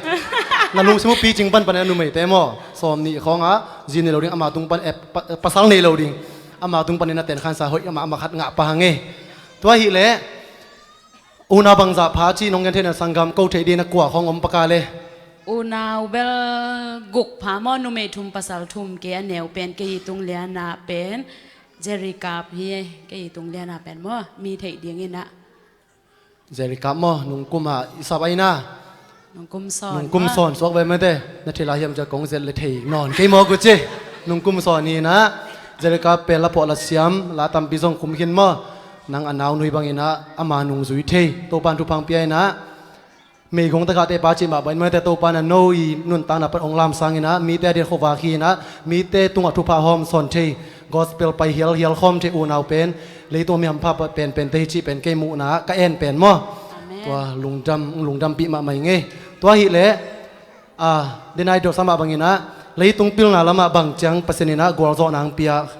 Na lungsim uh picing panpan a numeite maw? Sawm nih khawngah zi nei lo ding, ama tung pan, eh, pa, pasal nei lo ding. Ama tung panin a tenkhansa hoih amah, amah khat ngah pah hang ei. Tua hi leh unau bangzah pha cih nong gen theihna sanggam ko theih ding na kua khawng om paka le. Unau bel guk pha maw, numei thum pasal thum, kei a neu pen, kei i tung liana pen Jerry Kap hi. Kei i tung liana pen maw, mi theih dingin ah. Jerry Kap maw, nungkum ah i sap ahi na. Nungkum Sawn. Nungkum Sawn suak ve mate. Na thei lai hiam cia kong zet le thei nawn kei maw ku ci. Nungkum Sawn hi na. Jerry Kap pen la phuah la siam, la tampi zong khum khin maw. Nang a nau nui bangin ah ama nungzui thei, Topan thupha pia in ah. Meigong takah te pa cih mah bangin mate, Topa na no i nuntakna pan ong lamsang in ah, mite a dian khuavak hi in ah, mite tungah thupha hawm sawn thei, gospel pai hialhial khawm thei unau pen, leitung mi hampha penpente hi cih pen kei muhna ka en pen maw. Amen. Tua lungdam, lungdampih mahmah i ngei. Tua hileh, a, den idol sa mah bangin ah, leitung pilna lamah bang ciang Pasian in ah gualzawhna ang pia.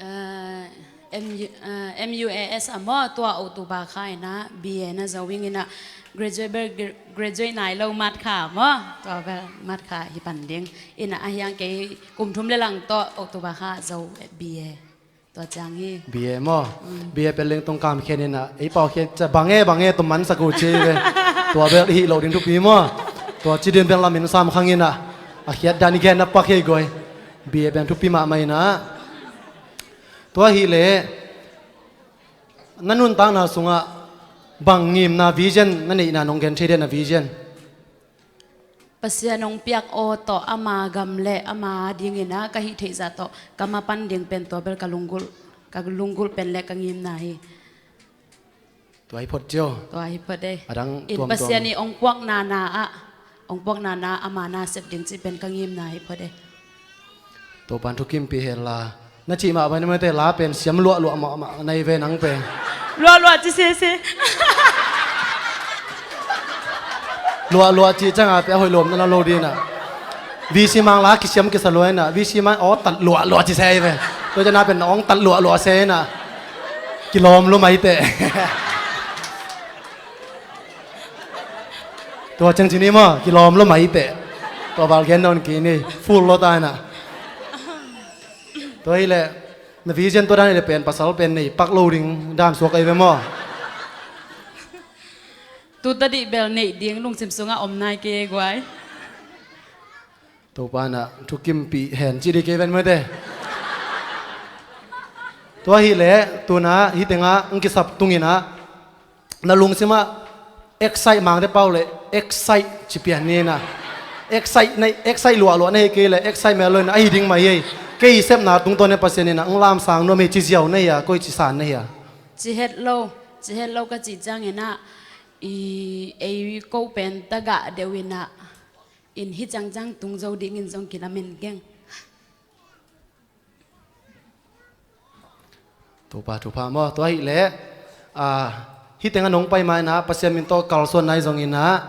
Eh, M U, eh, M U A S a maw, tua October kha in ah B A na zo ing in ah, graduate, graduate nai lo mat kha maw, tua bel mat kha hi pan ding. In ah a hiang kei kum thum le lang tawh October kha zo B A. Tua ciang hi. B A maw? Mm. B A pen lengtong kam khen in ah, ei pau khen ca bang e, bang e, tua man sak uh ci ve. Tua bel hi lo ding thupi maw? Tua ci din bel lamin sam khang in ah, a khiat dan i gen na pak hei guai. B A pen thupi mahmah in ah. Tua hileh, na nuntakna sungah bang ngimna vision na neihna nong gen thei dia na vision? Pasian hong piak aw tawh ama gam le ama dingin ah ka hih theih zah tawh ka mapan ding pen tua bel ka lunggulh, ka lunggulh pen le ka ngimna hi. Tua hi phot cio. Tua hi phot e. Adang in tuamtuam. Pasian i ong puakna na ah, ong puakna na ama na sep ding cih pen ka ngimna hi phot e. Topan thukimpih hen la. Na cih mah bangin mate, la pen siam luahluah mahmah na hi ve nang pen. Luahluah ci sese. Luahluah cih ciangah pe a hoih lawm na na lo ding ah. V C mang la kisiam kisa lua in ah, V C mang aw tat luahluah ci se hi ve. Tua ciang na pen na ong tat luahluah se in ah. Kilawm lua mai teh. Tua ciang ci ni maw, kilawm lua mai teh. Tua val gen nawn kei ni, full lua ta in ah. Tua hileh, na vision tua dan hileh pen pasal pen nei pak lo ding dan suak ahi ve maw? Tu tadih bel neih ding lungsim sungah om nai kei guai. Topa in ah thukimpih hen ci dih kei ven mate. Tua hileh, tu in ah, hih tengah, ng kisap tung in ah, na lungsim ah, excite mangte pau le, excite ci pian ni in ah. Excite na, excite luahluah na hi kei le, excite mel lo in ah, ahi ding mah hi ei. Kei i sepna tungtawn in Pasian in ah, ng lamsang nuam hi ci ziau na hi a, koi ci san na hi a. Ci het lo, ci het lo ka cih ciangin ah, i, ei ko pen tagah deuh in ah, in hih ciangciang tung zo dingin zong kilamen keng. Topa thupha maw, tua hileh, ah, hih tengah nong pai ma in ah, Pasian min tawh kalsuan nai zong in ah,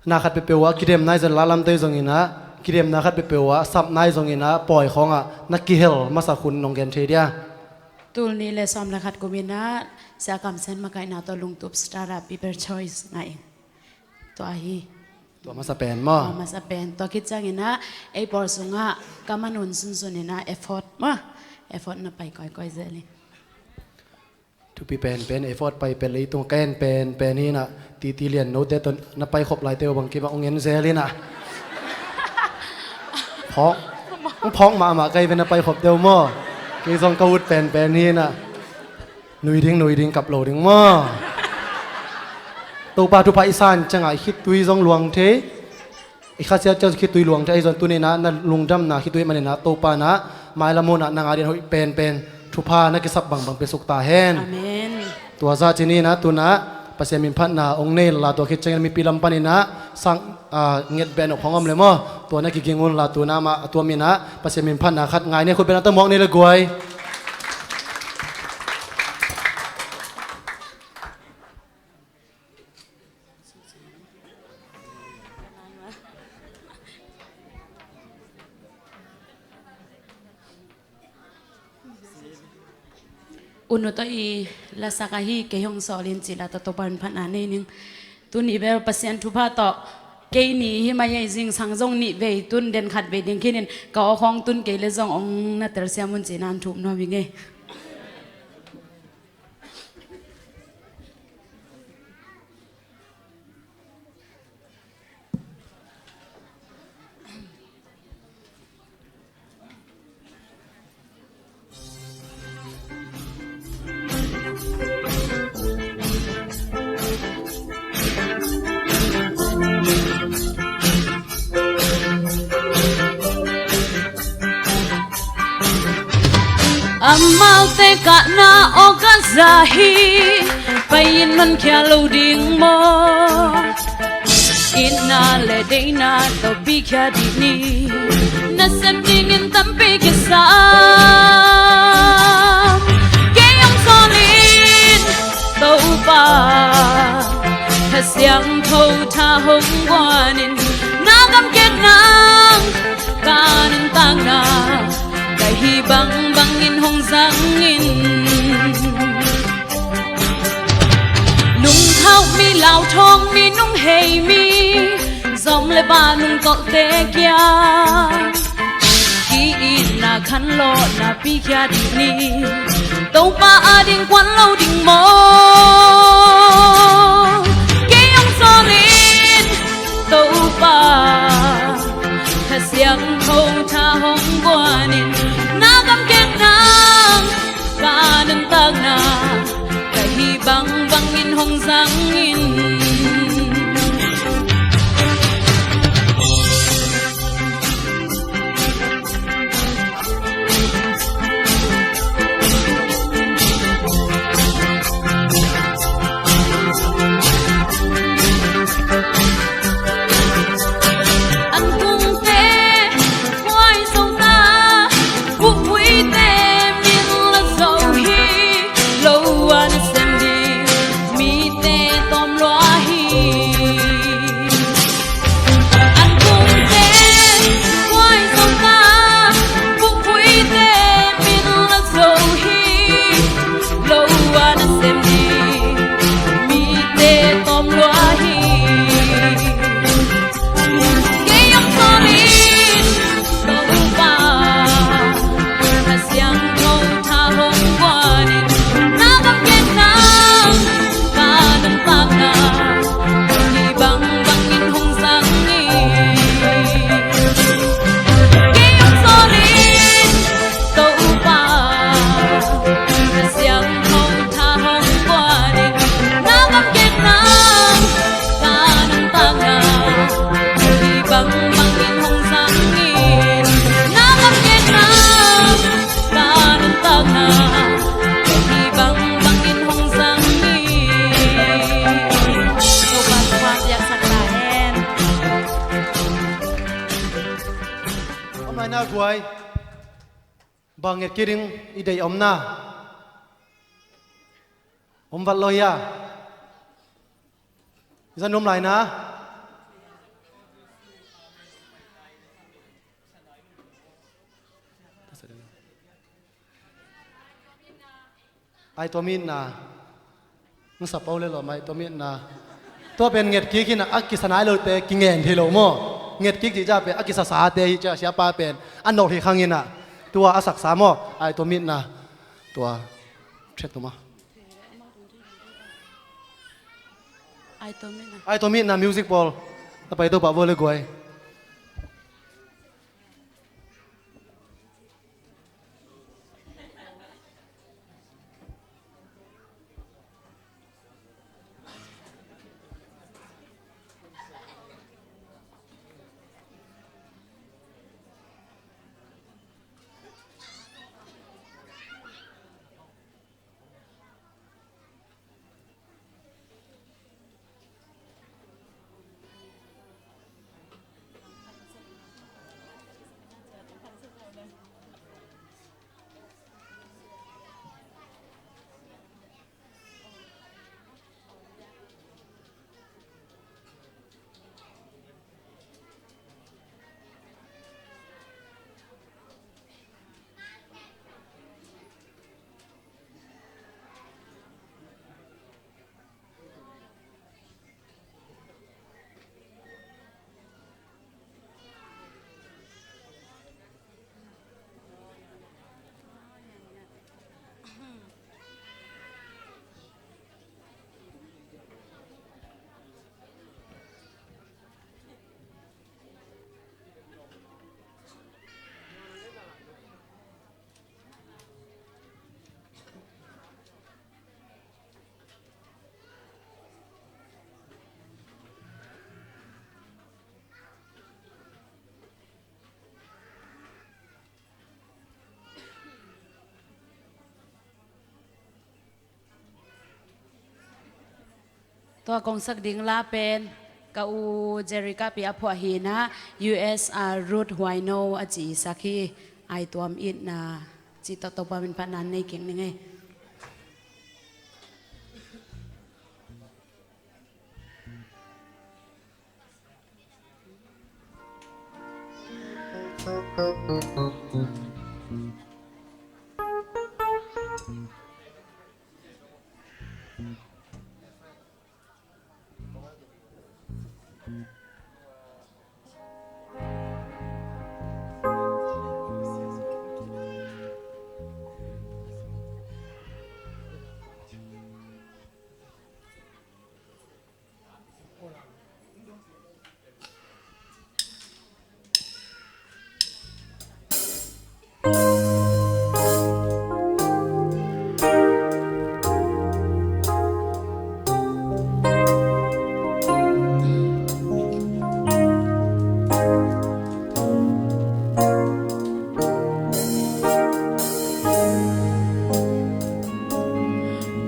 na khat peuhpeuh ah, kidem nai zong la lamte zong in ah, kidemna khat peuhpeuh ah, sap nai zong in ah, pawi khawngah, na kihel masak hun nong gen thei dia. Tul nih le sawm le khat kum in ah, Sia Kam Sen makaihna tawh lungtup Star ah People Choice ngah ing. Tua hi. Tua masa pen maw? Tua masa pen. Tua khit ciangin ah, ei pawl sungah, ka man hun sunsun in ah, effort maw? Effort na pai kawikawi zel hi. Thupi penpen, effort pai pen leitung ka en penpen hi in ah, titi lian note tawh na pai khop laite uh bang kim ah ong en zel hi in ah. Phawk, phawk mahmah ka hi ve na pai khop deuh maw? Kei zong ka ut penpen hi in ah. Nui ding, nui ding, kap lo ding maw? Topa thupha i san ciangah i khittui zong luang thei. I khasiat ciang khittui luang thei ahi zong tuni in ah na lungdamna khittui manin ah Topa in ah mailam hun ah na ngah ding hoih penpen thupha na kisap bangbang piasuk ta hen. Amen. Tua zah ci ni in ah tu in ah Pasian min phatna ong nei la, tua khit ciangin mipi lam panin ah sang, ah, nget beh nop khong om le maw? Tua na kiging un la, tu in ah mah a tuam in ah Pasian min phatna khat ngai ni, khut beng na ta muak ni le guai. U Nu tawh i lasak ahi, kei hong sawl in ci la tawh Topa in phatna nei ning. Tuni bel Pasian thupha tawh kei ni hi mai ei, zingsang zong nih vei tun, den khat vei ding khinin ka aw khawng tun kei le zong ong na telsiam un ci-in an thup nuam hi ngei. Amaute kahna aw ka za hi, pai-in honkhia lo ding maw? Itna le deina tawh pikhia dih ni. Nasem dingin tampi kisam. Kei hong sawlin Topa, Kha Siangtho tha hong guanin, na gamkek nang ka nuntakna, ka hih bangbangin hong zangin. Nungthau mi, lauthawng mi, nunghei mi, zom le ba nungtolhte kiang ki-itna khanlawhna pikhia dih ni. Topa ading kuan lo ding maw? Kei hong sawlin Topa, Kha Siangtho tha hong guanin, na gamkek nang ka nuntakna, ka hih bangbangin hong zangin. An kungte khuai zo ta, buhhuite min la zo hi. Lo a nasem ding mite tawm lua hi. An kungte khuai zo ta, buhhuite min la zo hi. Lo a nasem ding mite tawm lua hi. Kei hong sawlin Topa, Kha Siangtho tha hong guanin, na gamkek nang ka nuntakna, ka hih bangbangin hong zangin. Kei hong sawlin Topa, Kha Siangtho tha hong guanin, na gamkek nang ka nuntakna, ka hih bangbangin hong zangin. Na gamkek nang ka nuntakna, ka hih bangbangin hong zangin. Topa thupha piaksak ta hen. Om lai na guai. Bang nget kik ding i deih om na? Om vat lo hia? I zan om lai na? Ai tua mi na. Nung sa pau le lawm ai tua mi na. Tua pen nget kik hi na, a kisa nai lote kingen thei lo maw? Nget kik cih ciang pen a kisasate hi ciang siapa pen a nolh hi khang hi na. Tua a saksa maw? Ai tua mi na. Tua. Chet tu maw? Ai tua mi na. Ai tua mi na music pawl. Na pai Topa vua le guai. Tua kong sak ding la pen ka u Jerry Kapi a phuah hi a, U S a Ruth Huaino a cisak hi. Ai tuam itna cih tawh Topa min phatna nei kik ning ei.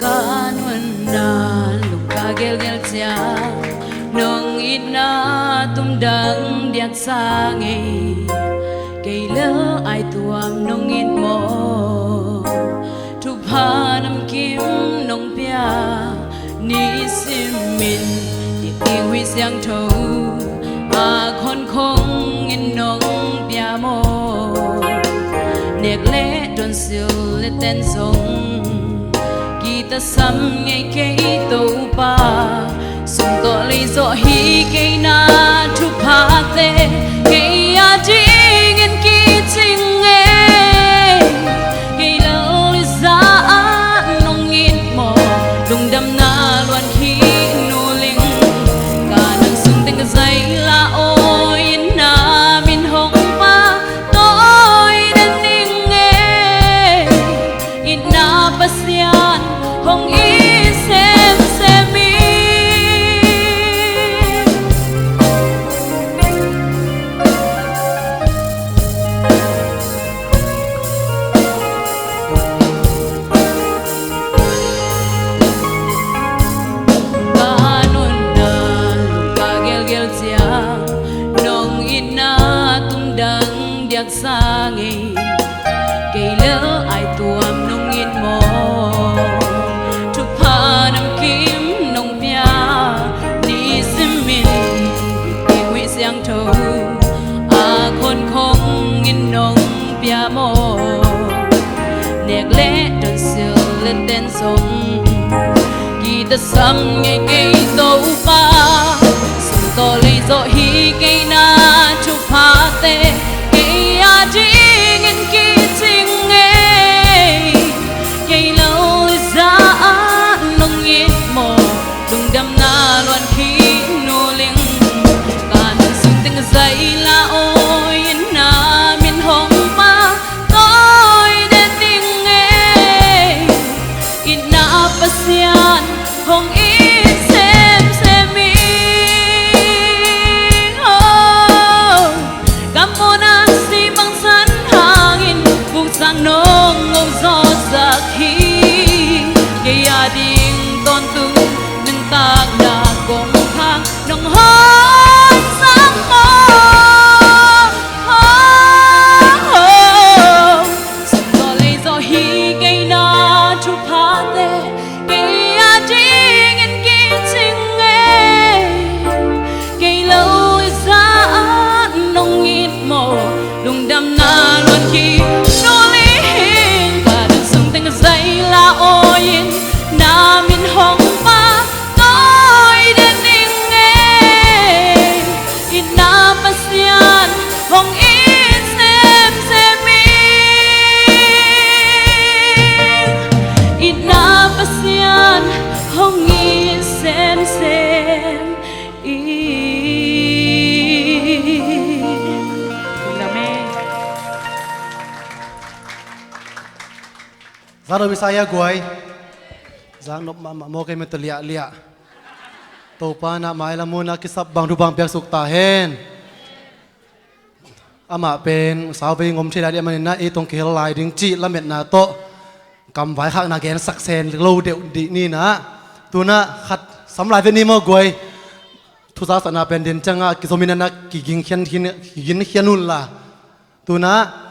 Ka nunna lungka gelgel ciang nong itna tumdang diaksa ngei. Kei lel ai tuam nong it maw? Thupha namkim nong pia nisimin, dikding huih siangtho a khonkhong in nong pia maw? Nek le tonsil le ten zong kitasam ngei kei Topa. Sum tawh lei zawh hi kei na thuphate, kei adingin kicing ngei. Kei lel i za ah nong it maw? Lungdamna luan khik nuling. Ka nang sung teng ka zai la aw, itna min hong pha tawi den ning ei. Itna Pasian hong it semsem hi. Ka nunna lungka gelgel ciang nong itna tumdang diaksa ngei. Kei lel ai tuam nong it maw? Thupha namkim nong pia nisimin, i huih siangtho a khonkhong in nong pia maw? Nek le tonsil le ten zong kitasam ngei kei Topa. Sum tawh lei zawh hi kei na thuphate, kei adingin kicing ngei. Kei lel i za ah nong it maw? Lungdamna luan khik nuling. Ka nang sung teng ka zai la aw, itna min hong pha tawi den ning ei. Itna Pasian hong it semsem hi. Oh, ka mawhna si bangsan hangin bukcang nong ngong zawhsak hi. Kei ading tawntung nuntakna kong khak nong hon sang maw? Oh, oh, oh. Sum tawh lei zawh hi kei na thuphate, kei adingin kicing ngei. Kei lel i za ah nong it maw? Lungdamna luan khik nuling. Ka nang sung teng ka zai la aw, itna min hong pha tawi den ning ei. Itna Pasian hong it semsem hi. Itna Pasian hong it semsem hi. Amen. Zak nop i sa hia guai? Zak nop mahmah maw, kei mete liahliah. Topa in ah mailam hun ah kisap bang thu bang piaksuk ta hen. Amah pen sauvei ngom thei lai ding ahih manin ah ei tawh kihel lai ding cih lametna tawh kamvai khakna gensak sen lo deuh dih ni in ah. Tu in ah khat Sam lai ve ni maw guai. Thuzaksakna pen den ciangah kizomin a na kigin khian, kigin khian un la. Tuna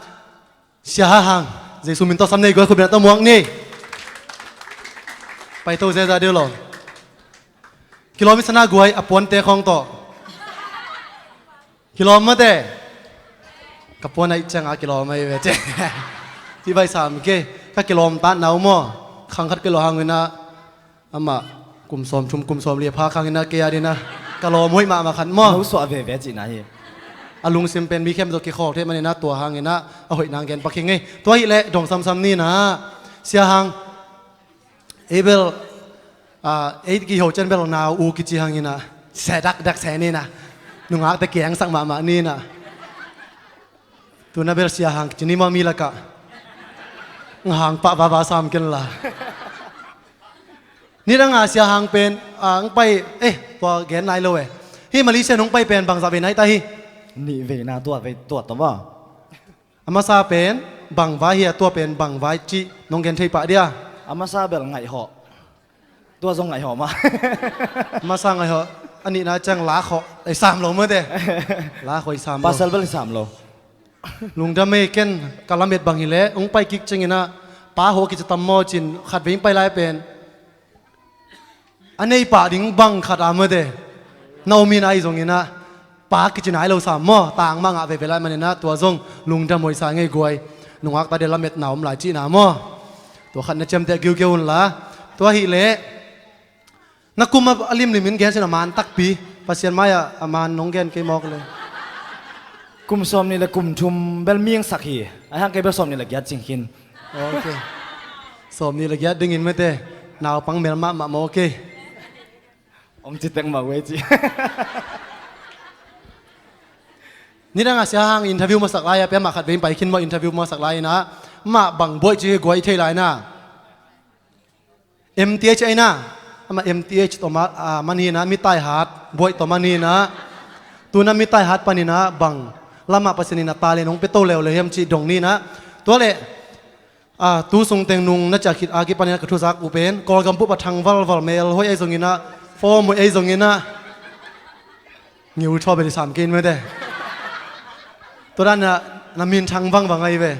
Sia Hang Hang, Jesu min tawh sam nei guai, khut beng tawh muak ni. Paito zeza deuh lo. Kilawm i sana guai a puante khawng tawh. Kilawm mate. Ka puan aih cianga kilawm ahi ve ce. Ci vai sam ke. Ka kilawm ta nau maw. Khang khat kilawm hang ina. Amah kum sawm thum kum sawm li a pha khang ina kei a dina. Ka lawm hoih mahmah khat maw. No suah veve cihna hi. A lungsim pen mi khem zawh kikhawk thei manina tua hang ina a hoih nang gen pakhi ngei. Tua hi leh dong samsam nina. Sia Hang. Ei bel, ah, ei kiho cian bel nau u kici hang ina. Se dakdak se nina. Nungakte kiangsak mahmah nina. Tuna bel Sia Hang kici ni maw mi lakah. Nga hang pah vava sam ken la. Nidanga Sia Hang pen, ah, ang pai, eh, tua gen nai lo eh. Hi Malaysia nong pai pen bangzah vei nai ta hi. Nih veina tua vei tua tawh maw. A masa pen bang vai hi a, tua pen bang vai cih nong gen thei pah dia. A masa bel ngaihawh. Tua zong ngaihawh mah. A masa ngaihawh. A nihna ciang lakhawh ei sam lo mate. Lakhawh ei sam lo. Pasal bel ei sam lo. Lungdam ei ken ka lamet bang hileh ung pai kik ciangina pa ho kici tam maw cin khat vei pai lai pen. A nei pah ding bang khat a mate. Na om ina ahi zongina pa kici nai lo sam maw, tang mah ngah veve lai manina tua zong lungdam hoih sa ngei guai. Nungak ta de lametna om lai cihna maw. Tua khat na ciamteh giugiau un la. Tua hi leh na kum a limlim in gen sin a man takpi. Pasian mai-ah a man nong gen kei mawk le. Kum sawm nih le kum thum bel mingsak hi. Ahi hang kei bel sawm nih le giat cing khin. Ok. Sawm nih le giat dingin mate. Naupang mel mahmah maw kei. Om ci tek mah wei ci. Nidanga Sia Hang interview masak lai a pia mah khat vei pai khin maw interview masak lai ina. Mah bang buaih ci hi guai thei lai na. M T H aina. Ama M T H tawh ma, ah, man hina mi tai hat buaih tawh man hina. Tuna mi tai hat panina bang lama Pasian ina ta le nong pe to leuleu hiam ci dong nina. Tua le Ah, tu sung teng nung na ciah khit a kipanin a ka thuzak uh pen Kawlgam bup a thang valval mel hoih ahi zongin ah form hoih ahi zongin ah ngiu thaw beli sam kein mete. Tua dan ah na min thang vangvang ahi ve.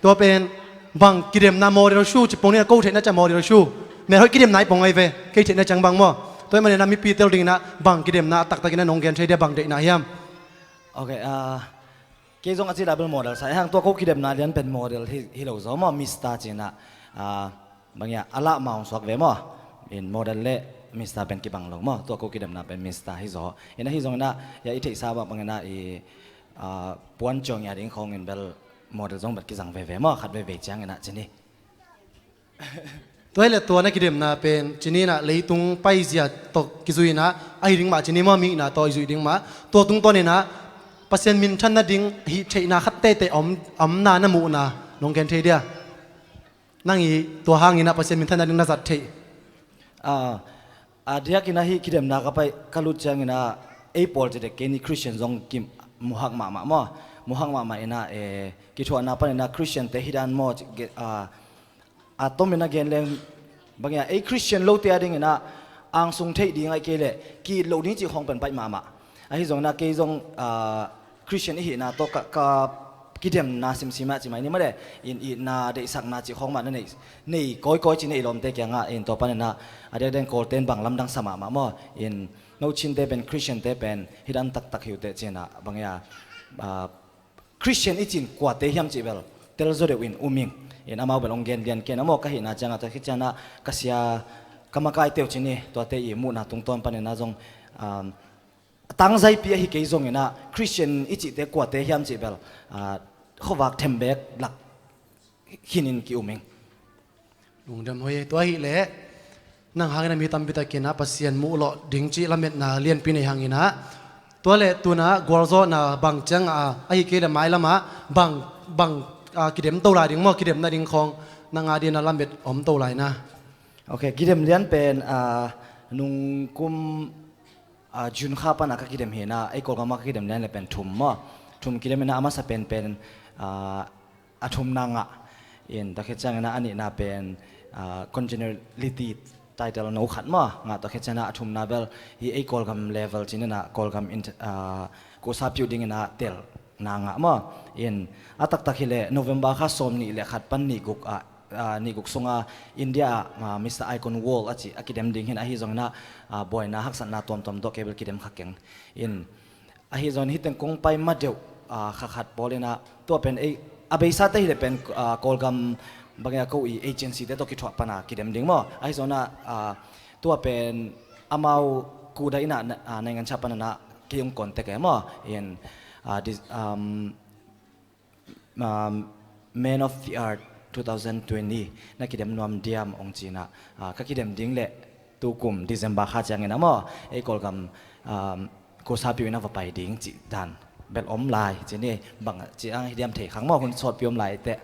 Tua pen bang kidemna model shoe ci pong ni a ko theihna ciah model shoe mel hoih kidemna ahi pong ahi ve. Kei theihna ciang bang maw. Tua hi manin ah mipi tel dingin ah bang kidemna a taktakin ah nong gen thei dia bang deihna hiam. Ok, ah, kei zong a ci label model sa hang tua ko kidemna lian pen model hi, hi lo zaw maw, Mister cina, ah, bang ia a lah ma hong suak ve maw. In model le Mister pen kibang lo maw, tua ko kidemna pen Mister hi zaw. Ina hi zong ina ia i theihsa bang bang ina i, ah, puan ciang ia ding khong in bel model zong bel kizang veve maw, khat veve ciang ina cini. Tua hi le tua na kidemna pen cini ina leitung paizia tawh kizui ina ahi ding mah cini maw, mi ina tawh i zui ding mah. Tua tungtawn ina Pasian minthan nading hih theihna khat teitei om, omna na muhna nong gen thei dia. Nang i tua hang ina Pasian minthan nading na zat theih. Ah, a diak ina hih kidemna ka pai ka lut ciang ina ei pawl ci dek kei ni Christian zong ki muhak mahmah maw. Muhak mahmah ina, eh, kithuahna pan ina Christian te hi dan maw, ci, ge-, ah, a tomin a gen leng bang ia ei Christian lote a dingin ah angsung theih ding ahi kei leh ki-it loh ding cih khawng pen baih mahmah. Ahi zongin ah kei zong, ah, Christian i hihna tawh ka, ka kidemna simsim ah ci mai ni maw le, in itna deihsakna cih khawng mah na nei, nei kawikawi ci nei lawmte kiangah in tua panin ah a diakdiak in Kawlte'n bang lamdang sa mahmah maw, in no Chinte pen Christian te pen hi dan taktak hi uh teh cin ah bang ia, ah, Christian i cin kuate hiam cih bel tel zaw deuh in um ing. In amau bel hong gen lian kei na maw, ka hihna ciangah tua khit ciangah ka sia ka makaite uh cini tuate i muhna tungtawn panin ah zong, um, tangzaipi ahi kei zongin ah Christian i cihte kuate hiam cih bel, ah, khuavak thembek lak khinin ki-um ing. Lungdam hoih e. Tua hi leh nang hangin a mi tampi takin a Pasian muh lawh ding cih lametna lianpi nei hangin ah tua le tuna gualzawhna bang ciang a, ahi kei le mailam ah bang, bang, a, kidem to lai ding maw, kidem nading khawng nang a dingin a lamet om to lai na. Ok, kidem lian pen, a, nungkum, a, June kha pan a ka kidem hi na, ei Kawlgam ah ka kidem lian le pen thum maw. Thum kidem hi na, a masa pen pen, a, a thumna ngah in, tua khit ciangin a nihna pen, ah, congeniality title no khat maw, ngah tawh khit ciangin ah a thumna bel hi ei Kawlgam level ci-in ah Kawlgam in, ah, kuhsa piu dingin ah telna ngah maw. In a taktak hileh November kha sawm nih le khat pan nih guk ah, ah, nih guk sunga India ah, ah, Mister Icon World a ci a kidem ding hi-in, ahi zongin ah, ah, buaina haksatna tuamtuam tawh kei bel kidem kha keng. In ahi zongin hih teng kong pai ma deuh, ah, kha khat pawl in ah tua pen ei a beisate hileh pen, ah, Kawlgam bangin ah ko i agency te tawh kithuah pan a kidem ding maw. Ahi zongin ah, ah, tua pen amau kuda in ah, ah, naingancha panin ah kei hong contact e maw. In, ah, this, um, um, Man of the Earth two thousand twenty na kidem nuam diam hong ci-in ah, ah, ka kidem ding leh tukum December kha ciangin ah maw, ei Kawlgam, um, kuhsa piu in ah va pai ding cih dan bel om lai ci ni. Bang ci ang hi diam thei khang maw, hun sawtpi om lai teh.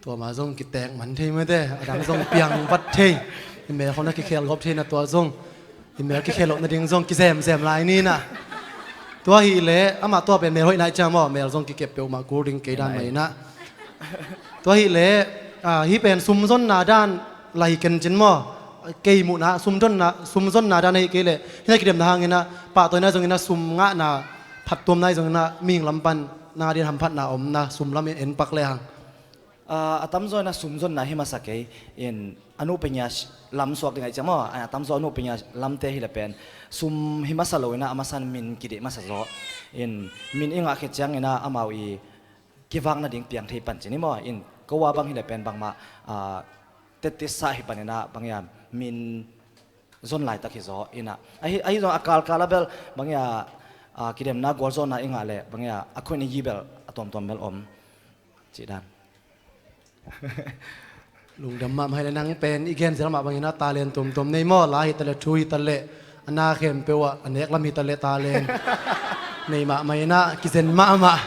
Tua mah zong kitek man thei mate, a dang zong piang vat thei. I mel khawng na kikhel gawp thei na tua zong. I mel kikhel loh nading zong kizemzem lai ni na. Tua hileh amah tua pen mel hoih nai ciang maw, mel zong kikep peuhmah kul ding kei dan mah in ah. Tua hileh, ah, hih pen sumzonna dan lai hi ken cin maw. Kei muhna sumzonna, sumzonna dan ahi kei leh hih na kidemna hangin ah pahtawina zongin ah sum ngahna phattuamna hi zongin ah mihing lam pan nang a dingin hamphatna omna sum lam in en pak lehang. Ah, a tamzaw in ah sumzonna hi masa kei. In a nu pengia lam suak ding ahi ciang maw, a tamzaw a nu pengia lamte hileh pen sum hi masa lo in ah a masa in min kideih masa zaw. In min i ngah khit ciangin ah amau i kivak nading piang thei pan ci ni maw. In ko a bang hileh pen bangmah, ah, tettisa hi panin ah bangin ah min zon laitak hi zaw in ah. Ahi, ahi zong a kalkal a bel bangin ah, ah, kidemna gualzawhna i ngah leh bangin ah a khuin i gi bel a tuamtuam bel om. Cih dan. Lungdam mahmah hi leh nang pen i gen zel mah bangin ah talent tuamtuam nei maw, la hi taleh, thu hi taleh, a na khempeuh ah, a nek lam hi taleh talent nei mahmah in ah kizen mahmah,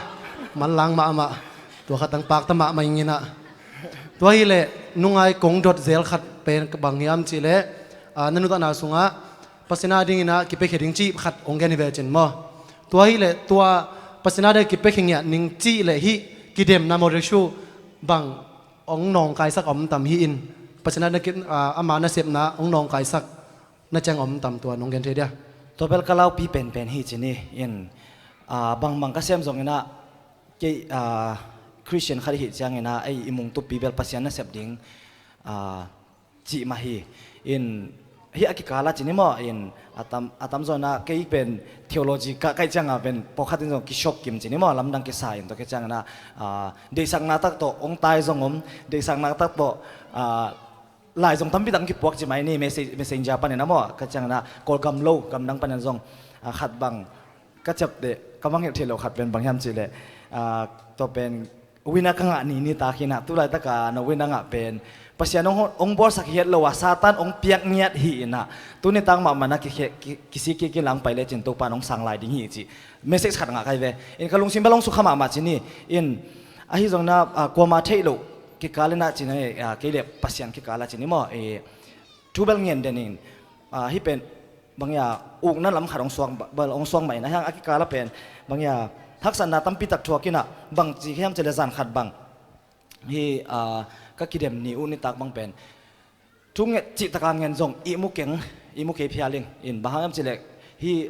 manlang mahmah. Tua khat tang pakta mahmah ing in ah. Tua hileh nungai kong dot zel khat pen bang hiam cih leh, ah, na nuntakna sungah Pasian a dingin ah kipiakhia ding cih khat hong gen hi ve cin maw. Tua hileh tua Pasian a dingin kipiakhia ngiat ning cih leh hih kidemna model show bang hong nawngkaisak om tam hi in, Pasian a dingin, ah, ama nasepna hong nawngkaisak na ciang om tam, tua nong gen thei dia? Tua bel ka laupi penpen hi ci ni. In, ah, bangbang ka sem zongin ah kei, ah, Christian khat i hih ciangin ah ei i mungtupi bel Pasian nasep ding, ah, cih mah hi. In hih a kikal a ci ni maw, in a tam, a tamzaw in ah kei pen theology ka kaih ciangin ah pen pawlkhat in zong kishock kim ci ni maw, lamdang kisa in, tua khit ciangin ah, ah, deihsakna tak tawh hong tai zong om, deihsakna tak tawh, ah, lai zong tampi tak hong kipuak ci mai ni, message, messenger panin ah maw, ka ciangin ah Kawlgam lo gamdang panin zong, ah, khat bang ka ciapteh ka mangngilh theih loh khat pen bang hiam cih leh, ah, tua pen win a ka ngah ni nitak hi in ah, tu laitak a na win a ngah pen Pasian hong, hong bawlsak hi het lo a, Satan hong piak ngiat hi in ah, tu nitak mahmah in ah ki, ki, kisik kik in lang pai lecin Topa in hong sang lai ding hi cih message khat ngah kai ve. In ka lungsim bel hong sukha mahmah ci ni. In ahi zongin ah, ah, kuama theih loh kikal in ah ci ni, ah, kei leh Pasian kikal a ci ni maw, eh, thu bel ngen den in, ah, hih pen bangin ah ukna lam khat hong suak, bel hong suak mah in, ahi hang a kikal a pen bangin ah haksatna tampi tak thuak in ah, bang ci hiam cih leh zan khat bang hih, ah, ka kidem ni uh nitak bang pen thu nget cihtak a ngen zong ihmu keng, ihmu kei phial ing. In bang hang hiam cih leh hih,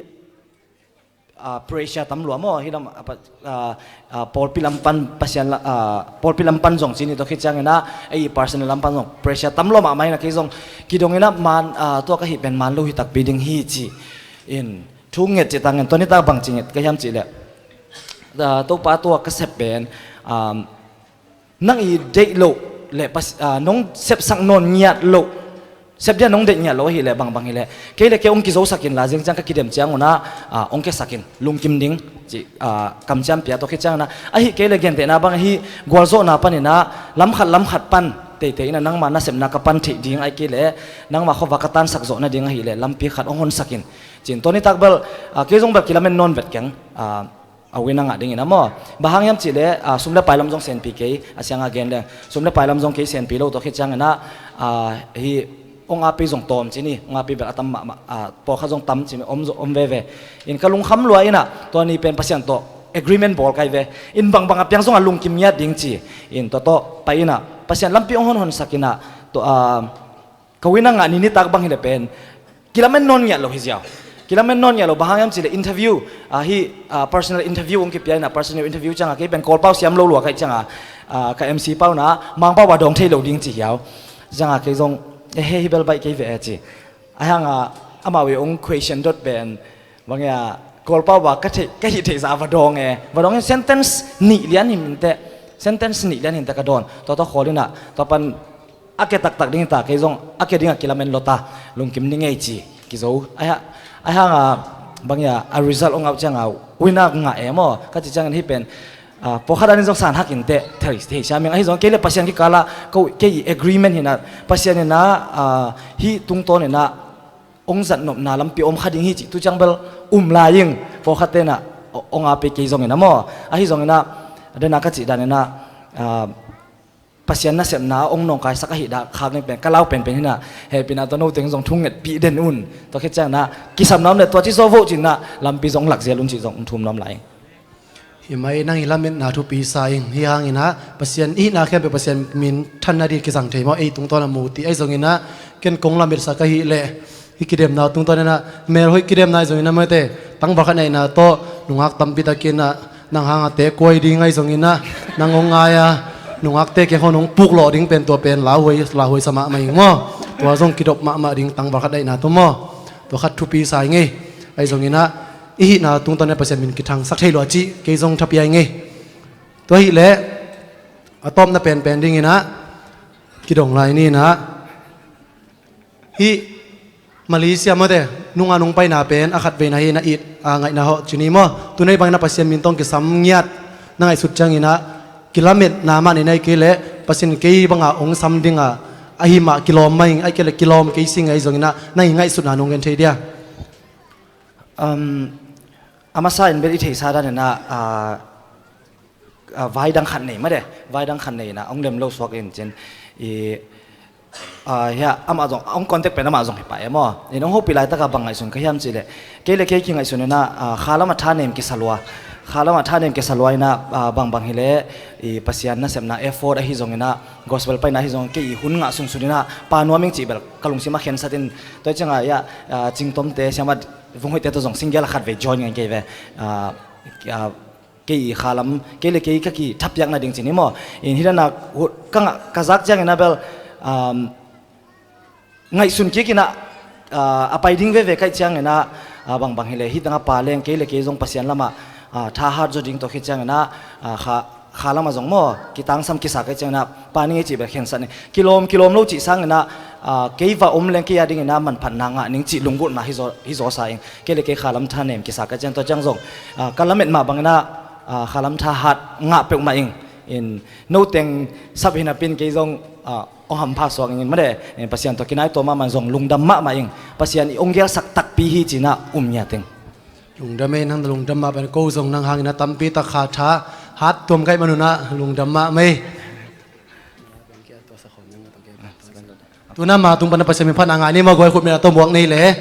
ah, pressure tam lua maw, hih lam, ah, pa-, ah, ah, pawlpi lam pan Pasian la-, ah, pawlpi lam pan zong ci ni, tua khit ciangin ah ei personal lam pan zong pressure tam lua mahmah in ah kei zong kidong in ah man, ah, tua ka hih pen man lo hi takpi ding hi ci. In thu nget cihtak ngen, tua nitak bang ci nget ka hiam cih leh, ah, Topa tua ka sep pen, um, nang i deih loh leh pas-, ah, nong sepsak nawn ngiat loh, sep dia nong deih ngiat loh ahih leh bangbang hi leh kei leh kei hong kizosak in la, zing ciang ka kidem ciangun ah, ah, hong kiasak in lungkim ding cih, ah, kamciam pia, tua khit ciangin ah, ahih kei leh gentehna bang ahi, gualzawhna panin ah lam khat lam khat pan teitei in ah nangma nasepna ka pan theih ding, ahih kei leh nangma khuavak ka tansak zawh nading ahih leh lampi khat hong honsak in, ci-in tua nitak bel, ah, kei zong bel kilamen nawn vet keng, ah, a win a ngah dingin ah maw. Bang hang hiam cih leh, ah, sum le pai lam zong senpi kei, a siang a gen leng sum le pai lam zong kei senpi lo, tua khit ciangin ah, ah, hih hong api zong tawm ci ni, hong api bel a tam mahmah, ah, pawlkhat zong tam ci om, om veve. In ka lungkham lua in ah tua ni pen Pasian tawh agreement bawl kai ve. In bangbang a piang zong a lungkim ngiat ding ci. In tua tawh pai in ah Pasian lampi hong hon honsak in ah tua, ah, Ka win a ngah ni nitak bang hi le pen kilamen nawn ngiat lo hi ziau. Kilamen nawn ngiat lo, bang hang hiam cih le interview, ah, hi, ah, personal interview hong kipia in ah, personal interview ciang a kei pen Kawlpau siam lo lua ka hih ciang a, ah, ka M C pau na Mangpau a dawng thei lo ding ci hiau. Ciang a kei zong, eh, he hi bel baih kei ve e ci. Ahi hang a amau i hong question dot pen bang ia Kawlpau a ka theih, ka hih theih zah va dawng e. Va dawng in sentence nih lian hi min teh. Sentence nih lian hi in teh ka dawn. Tua tawh khawl in ah, tua pan a ke taktak ding hi ta, kei zong a ke ding a kilamen lo ta, lungkim ni ngei ci kizo. Ahi hang, ahi hang a bang ia a result hong out ciang a win a ngah e maw ka ci ciangin hih pen, ah, pawlkhat danin zong san hak in teh thei, thei siam ing. Ahi zong kei le Pasian kikal a ko kei agreement hi in ah, Pasian in ah, ah, hih tungtawn in ah hong zatnopna lampi om kha ding hi cih tu ciang bel um lai ing. Pawlkhat te in ah hong a pei kei zong in ah maw. Ahi zong in ah, den a ka cih dan in ah, ah, Pasian nasepna hong nawngkaisak ahih dah khak ding pen ka lau penpen hi in ah, hehpihna tawh no teng zong thu ngetpih den un. Tua khit ciang in ah kisam nuam le tua ci zaw vo ci in ah lampi zong lak zel un cih zong thum nuam lai ing. Hi mai, nang i lametna thupi sa ing. Hi hang in ah Pasian i hihna khempeuh Pasian min thanna ding kizang thei maw, ei tungtawn a mu ti. Ahi zong in ah ken kong lametsak ahih leh i kidemna tungtawn in ah, melhoih kidemna ahi zong in ah, mate, tangval khat neihna tawh nungak tampi tak in ah nang hang a te kuai ding ahi zong in ah, nang hong ngai a nungakte kiang hong puk lawh ding pen tua pen lauhuai, lauhuai sa mahmah ing maw. Tua zong kidop mahmah ding tangval khat neihna tawh maw. Tua khat thupi sa ing ei. Ahi zong in ah i hihna tungtawn in ah Pasian min kithangsak thei lo a cih kei zong tha pia ing ei. Tua ahih leh a tawpna penpen ding in ah kidong lai ni in ah, hih Malaysia mate nung a nung paina pen a khat veina hi in ah, it a ngaihna hawh ci ni maw. Tu nei bang in ah Pasian min tawh kisam ngiat na ngaihsut ciang in ah kilametna mah nei nai kei leh Pasian kei bang a hong sam ding a, ahi mah kilawm mah ing, ahih kei leh kilawm kei sing ahi zong in ah, nang i ngaihsutna nong gen thei dia? Um, a masa in bel i theihsa dan in ah, ah, ah, vai dang khat nei mate, vai dang khat nei in ah hong lem lo suak in cin i, ah, hia amah zong hong contact pen amah zong hi pah e maw. In hong hopih laitak a bang ngaihsun ka hiam cih leh, kei le kei kingaihsun in ah, ah, kha lam a thanem kisa lua. Kha lam a thanem kisa lua in ah, ah, bangbang hi leh i Pasian nasepna effort ahi zong in ah, gospel paina ahi zong kei i hun ngah sunsun in ah pa nuam ing cih bel ka lungsim a khensat in, tua ciang a ia, ah, Cing Tom te, Siamah Vung Hoih te tawh zong single a khat vei join ngai kei ve. Ah, ah, kei i kha lam, kei le kei ka kitha piak nading ci ni maw. In hih dan a ka ngah, ka zak ciang in ah bel, um, ngaihsun kik in ah, ah, a pai ding veve ka hih ciang in ah, ah, bangbang hi leh hih tang a pa leng kei le kei zong Pasian lam a, ah, thahat zaw ding, tua khit ciang in ah, ah, kha, kha lam a zong maw kitangsam kisa ka hih ciang in ah pa ning ei cih bel khensat ni. Kilawm, kilawm lo cih sang in ah, ah, kei va om leng kei a ding in ah manphatna ngah ning cih lunggulhna hi zaw, hi zaw sa ing. Kei le kei kha lam thanem kisa ka hih ciang, tua ciang zong, ah, ka lamet mah bang in ah, ah, kha lam thahat ngah peuhmah ing. In no teng sap hi napi in kei zong, ah, hong hampha suak ing in mate, eh, Pasian tawh kinai tua mahmah in zong lungdam mahmah ing. Pasian i hong gelsak takpi hi ci in ah um ngiat ing. Lungdam ei, nang na lungdam mah pen ko zong nang hang in ah tampi tak kha thahat tuam ka hih man un ah lungdam mahmah ei. Tu in ah ma tung pan a Pasian min phatna ngah ni maw guai, khut min a tawh muak nei le.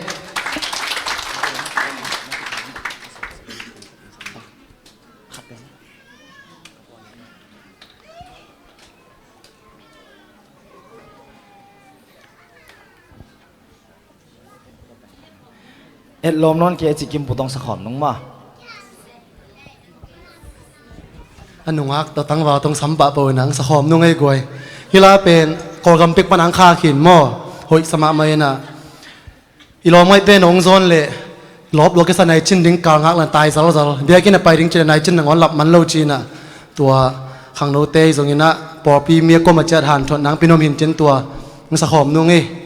Et lawm nawn kei a ci Kim Pu tawh sakhawm nung maw. A nungak tawh tangval tawh sam pah peuh in ah sakhawm nung ei guai. Hih la pen Kawlgam pek pan a khak khin maw. Hoih sa mahmah in ah. I lawm ngaihte nong zawn leh lawp lua kisa nai cin ding kal ngak lan tai zalzal. Biakinn a pai ding ci leh nai cin nangawn lap man lo ci in ah. Tua khangnote zong in ah pawlpi mi a kuamah ciat hanthot nang pia nuam hi in cin tua hong sakhawm nung ei.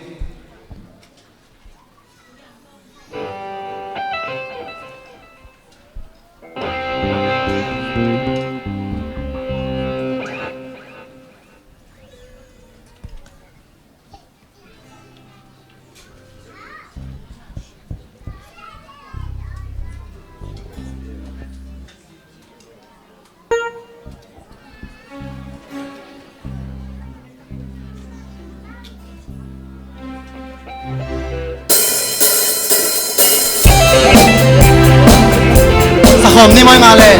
Sakhawm ni mai nga le.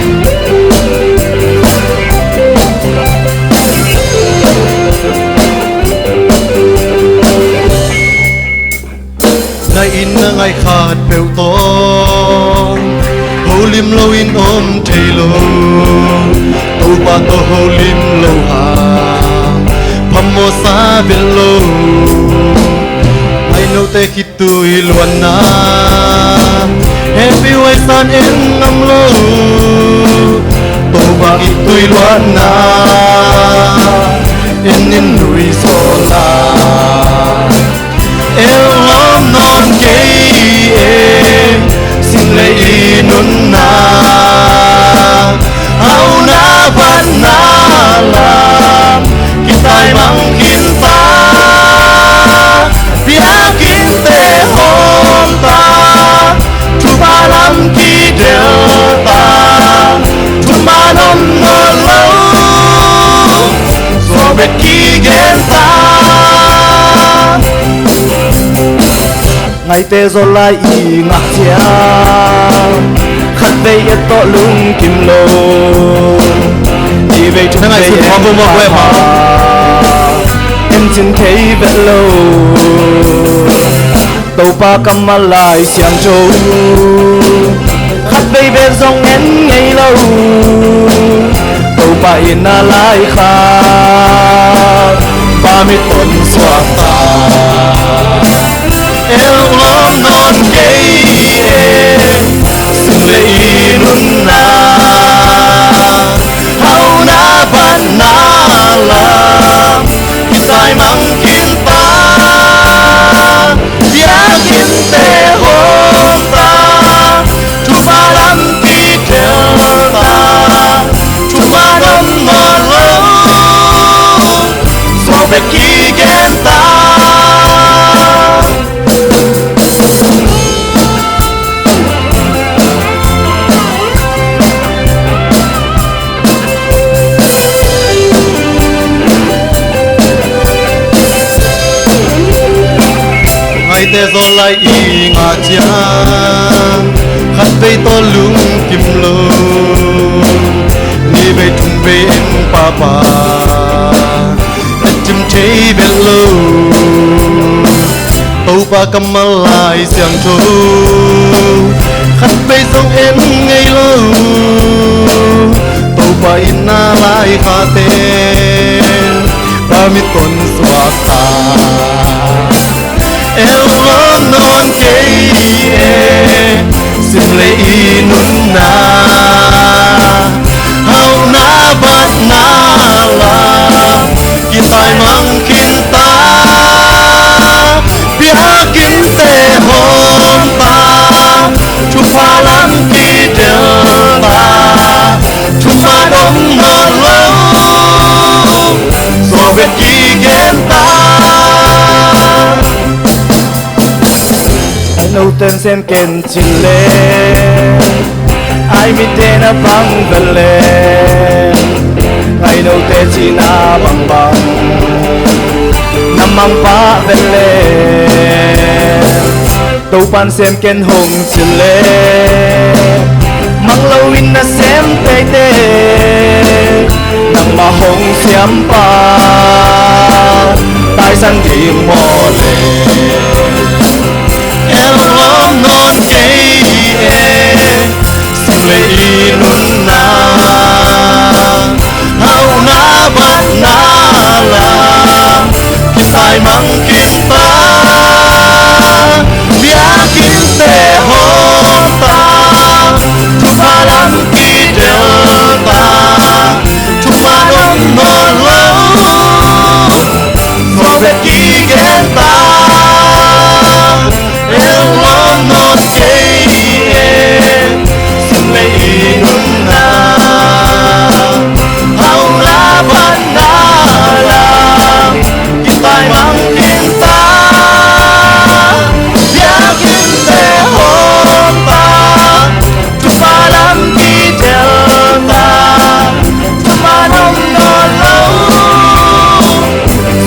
Khat peuh tawh holim loin om thei lo, Topa tawh holim lo hang phamawhsa vet lo. Ai note khitui luanna hehpih huai san en ngam lo, Topa khitui luanna en in nui zaw la. Elom nawn kei e, sim le i nunna, hauna batna lam kitaimang khin ta, biakinnte hawm ta, thupha lam kidel ta, thuman om nawn lo, zawh bek kigen ta. Ngaihte zaw lai i ngak ciang, khatvei et tawh lungkim lo. Ni vei thum vei en pha, en cin thei vet lo. Topa kammal Lai Siangtho khatvei bek zong en ngei lo. Topa in a lai kha, pa mit ton suak ta. Elom nawn kei e, sim le i nunna, hauna batna lam kitaimang khin ta, biakinnte hawm ta, thupha lam kidel ta, thuman om nawn lo, zawh bek kigen ta. Ngaihte zaw lai i ngak ciang, khatvei tawh lungkim lo. Ni vei thum vei en pha, et cin thei vet lo. Topa kammal Lai Siangtho khatvei zong en ngei lo. Topa in a lai kha ten pa mit ton suak ta. Elom nawn kei e, sim le i nunna, hauna batna lam kitaimang khin ta, biakinnte hawm ta, thupha lam kidel ta, thuman om nawn lo, zawh bek kigen ta. Ai note in sem ken cin le, ai mitte na bang vet le, ai note cihna bangbang na mang pah vet le. Topan sem ken hong cin le, mang loin na sem teitei, nangmah hong siampa taisan ding maw le. Elom nawn kei e, sim le i nunna, hauna batna lam kitaimang khin ta, biakinnte hawm ta, thupha lam kidel ta, thuman om nawn lo, zawh bek kigen ta. Elom nawn kei e, sim le i nunna, hauna batna lam kitaimang khin ta, biakinnte hawm ta, thupha lam kidel ta, thuman om nawn lo,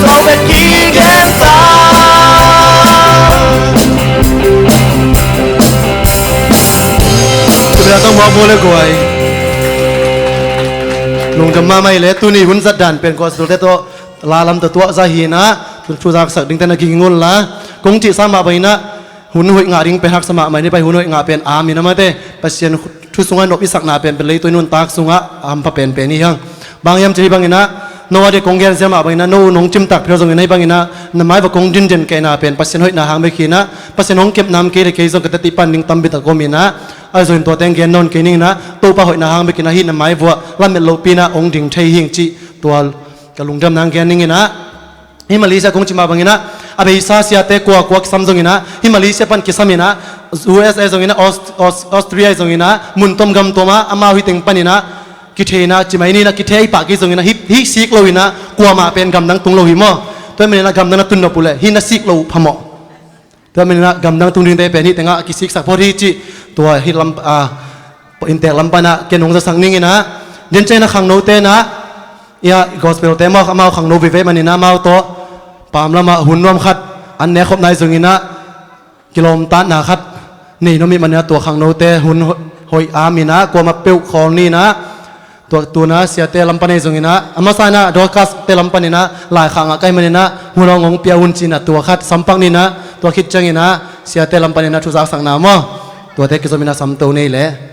zawh bek kigen ta. Tua bia tang mawk maw le guai. Lungdam mahmah hi le, tuni hun zat dan pen gospel te tawh la lam tawh tuah zah hi na, tun thu zaksak dingte na ging un la, kong cihsa mah bang hi na, hun hoih ngah ding pen haksa mahmah in, hih pai hun hoih ngah pen a min a mate, Pasian thu sungah nop i sakna pen, pen leitui nuntak sungah a hampha penpen hi hang. Bang hiam cih leh hih banginah Noah de kong gen siam mah banginah, no nong cimtak phial zonginah, hih banginah na mai va kong dindian kehna pen Pasian hoihna hang bek hinah, Pasian hong kepna om kei le kei zong ka teti pan ding tampi tak om inah, a zong in tuate gen nawn kei ninginah, Topa hoihna hang bek hinah hih na mai vuah lamet lohpi inah hong ding thei hing cih tua ka lungdam nang gen ninginah. Hih Malaysia kong cih mah banginah, a beisa siate kua kua kisam zonginah, hih Malaysia pan kisam inah, U S A zonginah, Aus-, Aus-, Australia zonginah, mun tom gam tom ah, amau hih teng paninah, kithei inah, cih mah hi inah, kithei pah kei zonginah, hih, hih sik lo inah, kuamah pen gamdang tung lo hi maw. Tua hi maninah gamdang na tun nop uh leh, hih na sik lo uh phamawh. Tua maninah gamdang tung dingte pen hih tengah kisiksak phot hi cih, tua hih lam, ah, inntek lam panah ken hong zasak ninginah, den ciangin a khangnote inah, ia gospel te maw, amau khangno veve maninah, amau tawh pamlamah hun nuam khat an ne khop nai zonginah, kilawmtatna khat nei nuam ih maninah, tua khangnote hun ho-, hoih a minah, kuamah peuh khawl ninah, tua tuna siate lam pan ahi zonginah, a masa inah Dorcas te lam paninah, laikhak ngah ka hih maninah, hun hong hong pia un cinah, tua khat sampak ninah, tua khit cianginah siate lam paninah thu zaksakna maw, tuate kizominah samto nei leh.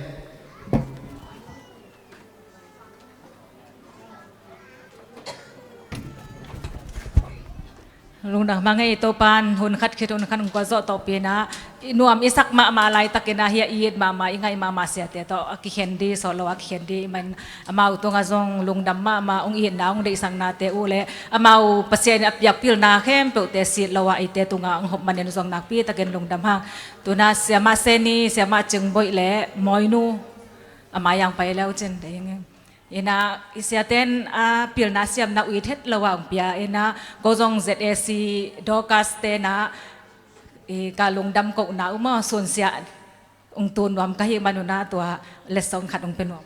Lungdam hang ei, Topan hun khat khit hun khat hong kuah zawh tawhpi inah, i nuam i sak mahmah laitakinah, hiah i it mahmah, i ngaih mahmah siate tawh a kikhen ding, sawt lo a kikhen ding i hih manin, amau tungah zong lungdam mahmah, hong itna hong deihsaknate uh leh amau Pasian in a piak pilna khempeuhte sit lo ah eite tungah hong hop manin zong nakpi takin lungdam hang. Tuna siamah Seni, siamah Cingboih leh Mawinu, a mai ah hong pai le uh cin ding. Inah i siaten a pilna siamna uh it het lo ah hong pia inah, ko zong Z A C Dorcas tenah i ka lungdam kohna uh maw, sunsia hong tun nuam ka hih manunah, tua letsong khat hong pia nuam.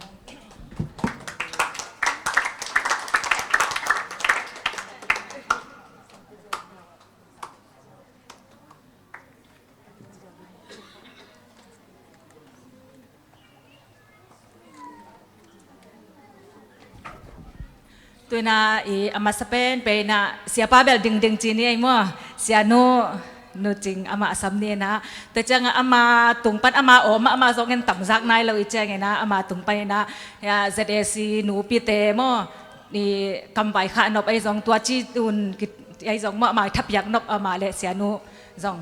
Tuinah i a masa penpen inah siapa bel dingding ci ni ei maw, sianu Nu Cing amah sam ni inah, tua ciangah ama tung pan ama awm, amah zong in tamzak nai lo ih cianginah, ama tung pan inah, ia Z A C nupite maw, i kamvai khah nop ahi zong, tua ci un ki-, ahi zong maw, ama thapiak nop amah le sianu zong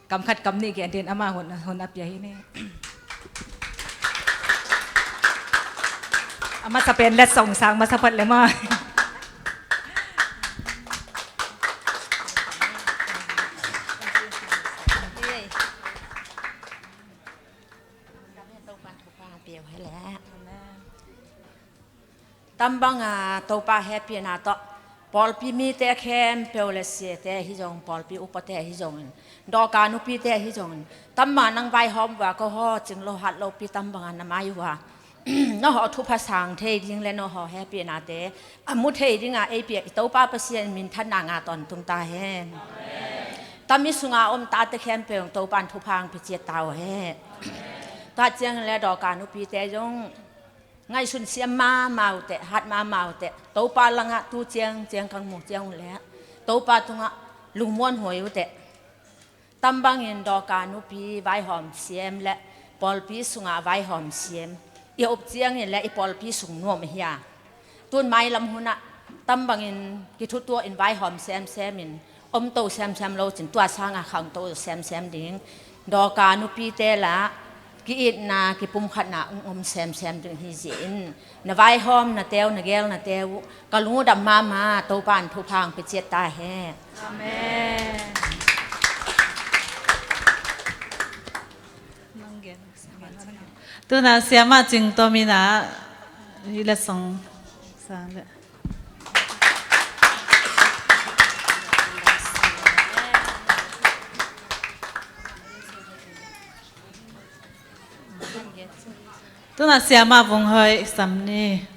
kam khat kam nih gen dingin amah hun, hun a pia hi ni. A masa pen letsong sang masa phot le maw. Tam banga Topa hehpihna tawh pawlpi mite khempeuh le siate hi zong, pawlpi upate hi zongin, Dorcas nupite hi zongin, tam banga nang vaihawm uh a, ko haw cing lo hat lopi tam banga na mai uh a, no haw thupha sang thei ding le no haw hehpihnate a mu thei dinga ei piak i Topa Pasian minthanna ngah tawntung ta hen. Tam i sunga om tate khempeuh Topa in thupha hong pia ciat ta uh hen. Tua ciangin le Dorcas nupite zong ngaihsun siam mahmah uh teh, hat mahmah uh teh, Topa langah tu ciangciang ka mu ciang uh leh Topa tungah lungmuanhuai uh teh. Tam bangin Dorcas nupi vaihawm siam le pawlpi sungah vaihawm siam i up ciangin le i pawlpi sung nuam hi a, tun mailam hunah tam bangin kithutuah in vaihawm semsem in, om to semsem lo cin, tua sanga khangto semsem ding. Dorcas nupite lah ki-itna, kipumkhatna ung om semsem ding hi zia in, na vaihawmnate uh, na gelnate uh ka lungdam mahmah, Topa in thupha hong pia ciat ta hen. Amen. Tuna siamah Cing Tom in ah, i letsong sang le. Tuna siamah Vung Hoih sam ni.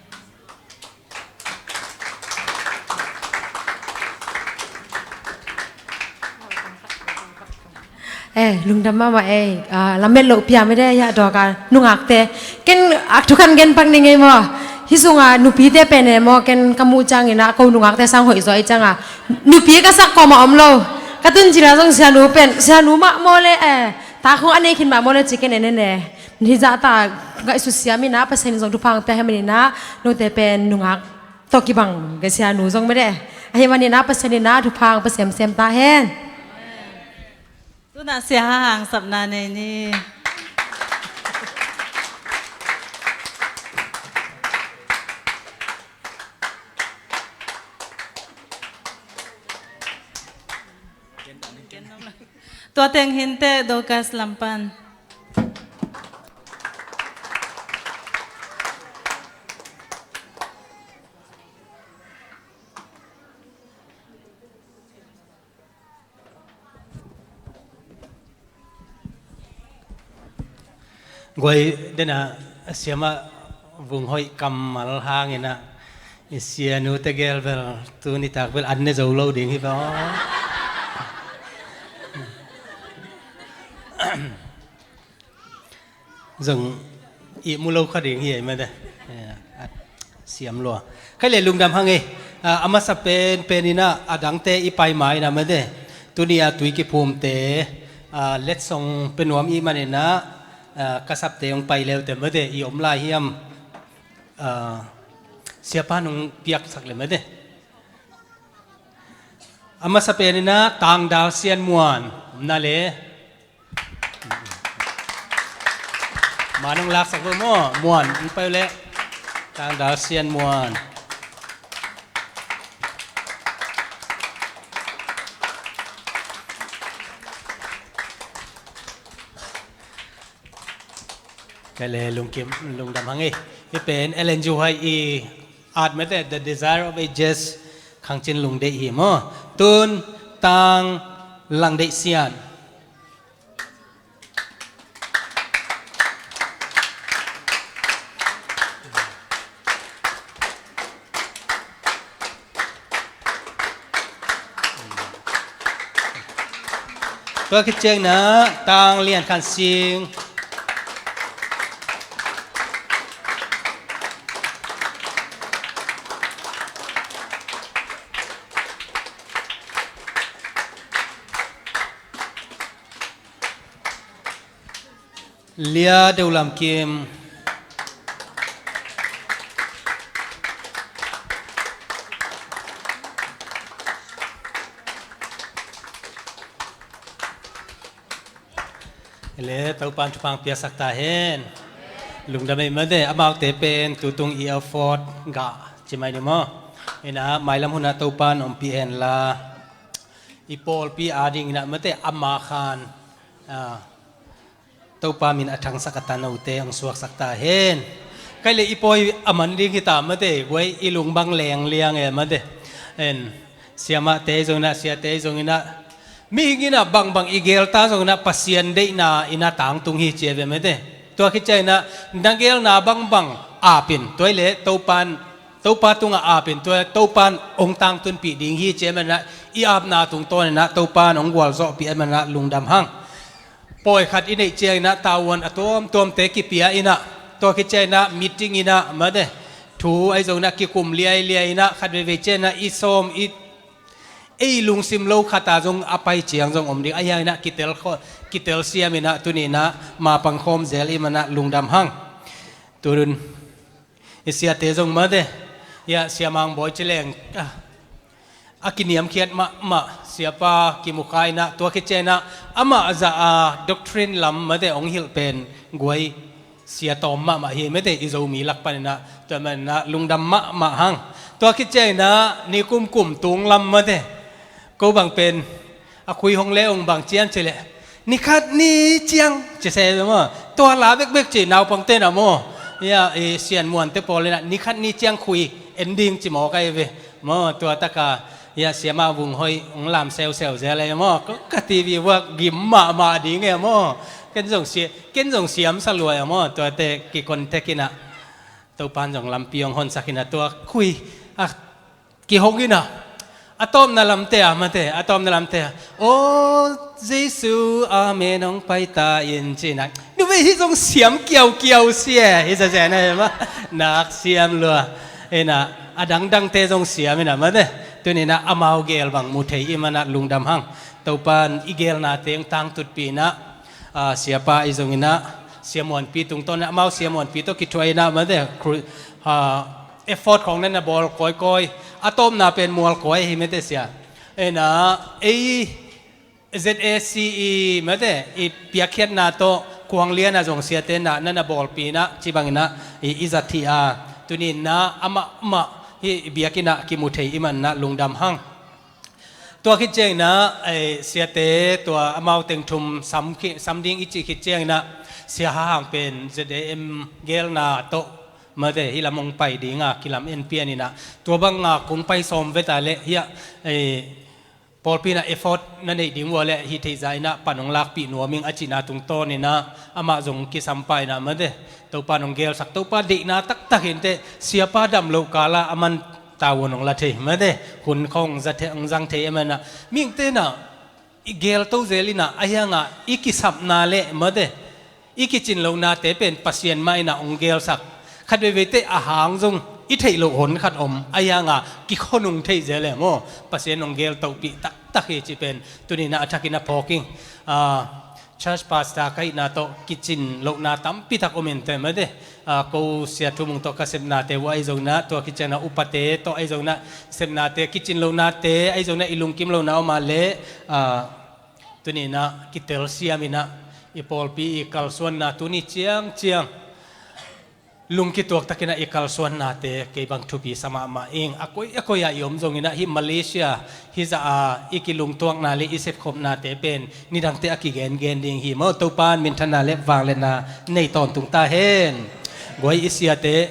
Eh, lungdam mahmah ei, ah, lamet loh piam ei de, ia Dorcas nungakte. Ken, ah, thu khat gen pak ning ei maw. Hih sungah nupite pen ei maw, ken ka muh ciangin ah, ko nungakte sang hoih zaw ei ciangah, nupi ka sak kawmah om lo. Ka tun cina zong sianu pen, sianu mah maw le, eh, ta khong a nei khin mah maw le ci ken en en e. Hih zah ta ngaihsut siam ina, Pasian in zong thupha hong pia hi manin ah, note pen nungak tawh kibang ka sianu zong mede. Ahi manin ah, Pasian in ah thupha hong pia semsem ta hen. Tuna sia ha hang sapna nei ni. Tua teng hinte Dorcas lam pan. Guai dena siamah vung hoih kammal hangin ah i sianu tegel bel tuni tak bel an ne zo lo ding hi bel. Zong ihmu lo kha ding hi ei mate. Siam lua. Khai le lungdam hang ei. A masa pen pen ina a dangte i pai ma ina mate. Tuni a tui kiphumte letsong pe nuam i man ina kasapte hong pai leute mate i om lai hiam. Siapa nong piaksak le mate. A masa pen ina Tangdal Sian Muan om na le. Ma nong laksak lo maw? Muan, i pai uh le. Tangdal Sian Muan. Kale lungkim lungdam hang ei. Hi pen Ellen Ju Hai i at mate The Desire of Ages khangcin lungdeih hi maw? Tun Tang Langdeih Sian. Tua khit ciangin ah Tang Lian Khan Sing. Lia Deulam Kim. Le Topan thupha hong piasak ta hen. Lungdam ei mate, amaute pen tutung i afford gah ci mai ni maw? Ina mailam hunah Topan ompih hen la. I pawlpi ading ina mate ama khan. Topa min a thangsak a tanote hong suaksak ta hen. Kai le i pawi a man ding hita mate, guai i lung bang lengliang e mate. En siamahte zong ina, siate zong ina, mihing ina bangbang i gelta zong ina Pasian deihna ina tangtung hi cia ve mate. Tua khit cia ina na gelna bangbang apin, tua i le Topan, Topa tunga apin, tua Topan hong tangtunpih ding hi cia mate ina, i apna tungtawn ina Topan hong gualzawhpih a mate ina lungdam hang. Pawi khat i neih ciang ina tavuan a tuamtuamte kipia ina, tua khit ciang ina meeting ina mate, thu ahi zong ina kikum liailiai ina khat veivei ciang ina i sawm i ei lungsim lo khata zong a pai ciang zong om ding ahi hang ina kitel kho, kitel siam ina tuni ina mapang khawm zel i mate ina lungdam hang. Tudun i siate zong mate, ia siamang bawi ci leng a kiniamkhiat mahmah siapa kimukha ina, tua khit ciang ina amah zah a doctrine lam mate hong hilh pen guai sia tawm mahmah hi mate, i Zomi lak pan ina, tua man ina lungdam mahmah hang. Tua khit ciang ina ni kumkum tung lam mate, ko bang pen a khui hong le hong bang cian ci le, ni khat ni ciang ci se maw? Tua la bekbek ci naupangte na maw? Ia i Sian Muante pawl ina ni khat ni ciang khui en ding ci maw kai ve maw? Tua taka ia siama vung hoih hong lam seuseu zel e maw? Ka TV vuak gim mahmah ding e maw? Ken zong sia, ken zong siam sa lua e maw? Tuate ki contact ina Topan zong lampi hong honsak ina tua khui a kihong ina, a tawpna lamte a mate, a tawpna lamte a, "O Jesu, amen, hong pai ta in," ci ina, numei hi zong siam kiaukiau sia hi zazen a hi ma, nak siam lua ina, a dangdangte zong siam ina mate, Tuni-in ah amau geel bang mu thei i hih man ah lungdam hang. Topa'n i geelnate hong tangtutpih-in ah, ah, siapa ahi zongin ah, Sia Muanpi tungtawn-in ah, amau Sia Muanpi tawh kithuah-in ah, mate, kru-, ah, effort khawng na na bawl kawikawi. A tawpna pen mual kawi ahi, mate, sia. Ina, ei Z A C i, mate, i piakkhiatna tawh khuang lian ah zong siate na, na na bawlpih-in ah, ci bangin ah i, i zat hi a. Tuni-in ah amah mah hih biakinn ah kimu thei i hih man ah lungdam hang. Tua khit ciangin ah, eh, siate tua amau teng thum sam khi-, sam ding i cih khit ciangin ah, Sia Ha Hang pen Z A M geelna tawh, mate, hih lam hong pai ding a kilam en pian-in ah, tua bang a kong pai sawm vet a leh, hiah, eh, pawlpi-in ah effort na neih ding uh a leh, hih theihzah-in ah pan hong lakpih nuam ing, a cihna tungtawn-in ah amah zong kisam pah-in ah, mate, Topa'n hong geelsak, Topa deihna taktak hi inteh, siapa dam loh kal ah aman tavuan hong la thei, mate, hun khawng za thei, hong zang thei, amen ah. Mihingte in ah i geelto zel-in ah, ahi hang ah i kisapna leh, mate, i kicin lohnate pen Pasian mah in ah hong geelsak. Khat veivei teh a hang zong i theih loh hun khat om, ahi hang ah kikhonung thei zel e maw. Pasian hong geeltohpih taktak hi cih pen tuni-in ah a thakin a phawk ing. Ah, church pastor ka hihna tawh kicin lohna tampi tak om inteh, mate. Ah, ko Sia Thu Mung tawh ka sepnate uh ahi zongin ah, tua khit ciangin ah upate tawh ahi zongin ah, sepnate, kicin lohnate ahi zongin ah, i lungkim lohna om a leh, ah, tuni-in ah kitelsiam-in ah, i pawlpi i kalsuanna tuni ciangciang lungkituak takin ah i kalsuannate kei bang thupi sa mahmah ing. A koi a koi ah i om zongin ah, hih Malaysia hih zah a i kilungtuakna leh i sepkhopnate pen nidangte a kigengen ding hi maw. Topa'n minthanna leh vangliatna nei tawntung ta hen. Guai, i siate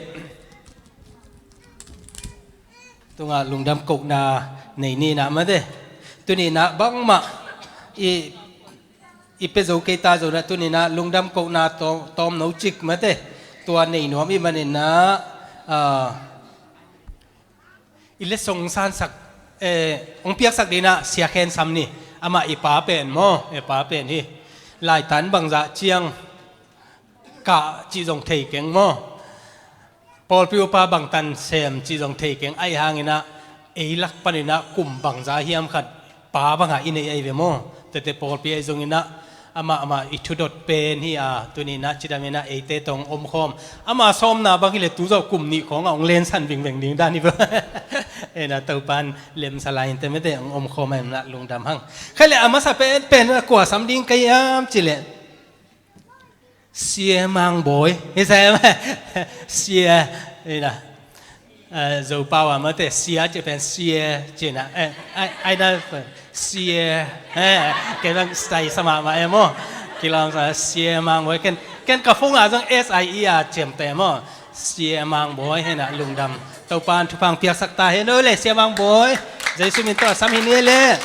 tungah lungdam kohna nei ni in ah, mate. Tuni-in ah bangmah i, i pia zo kei ta zongin ah, tuni-in ah lungdam kohna taw-, tawmno cik, mate, tua nei nuam i hih manin ah, ah, i letsong sansak, eh, hong piaksak dingin ah Sia Khen Sam ni. Amah i pa pen maw, i pa pen hi. Laitan bangzah ciang kah cih zong thei keng maw. Pawlpi upa bangtan sem cih zong thei keng, ahi hangin ah ei lak panin ah kum bangzah hiam khat pa bangah i neih ahi ve maw. Tete pawlpi ahi zongin ah amah, amah i thudot pen hi a, tuni-in ah cidam-in ah eite tawh hong omkhawm. Ama sawmna bang hi leh tu zawh kum nih khawng ah hong lensan vingveng ding dan hi ve. Ina, Topa'n lemsa lai inteh, mate, hong omkhawm ahih manin ah lungdam hang. Khaile, a masa penpen ah kua sam ding ka hiam cih leh Sia Mang Bawi. Hi sa em? Sia, ina. Eh, Zopau ah, mate, Sia cih pen Sia cihna. Eh, ai, ai na, Sia. Eh, kei bang style sa mahmah e maw. Kilawm sa, Sia Mang Bawi. Ken, ken ka phone ah zong S I E a ciamteh maw. Sia Mang Bawi, hi-in ah lungdam. Topa'n thupha hong piaksak ta hen. Oi le, Sia Mang Bawi, Jesu min tawh sam hi ni le.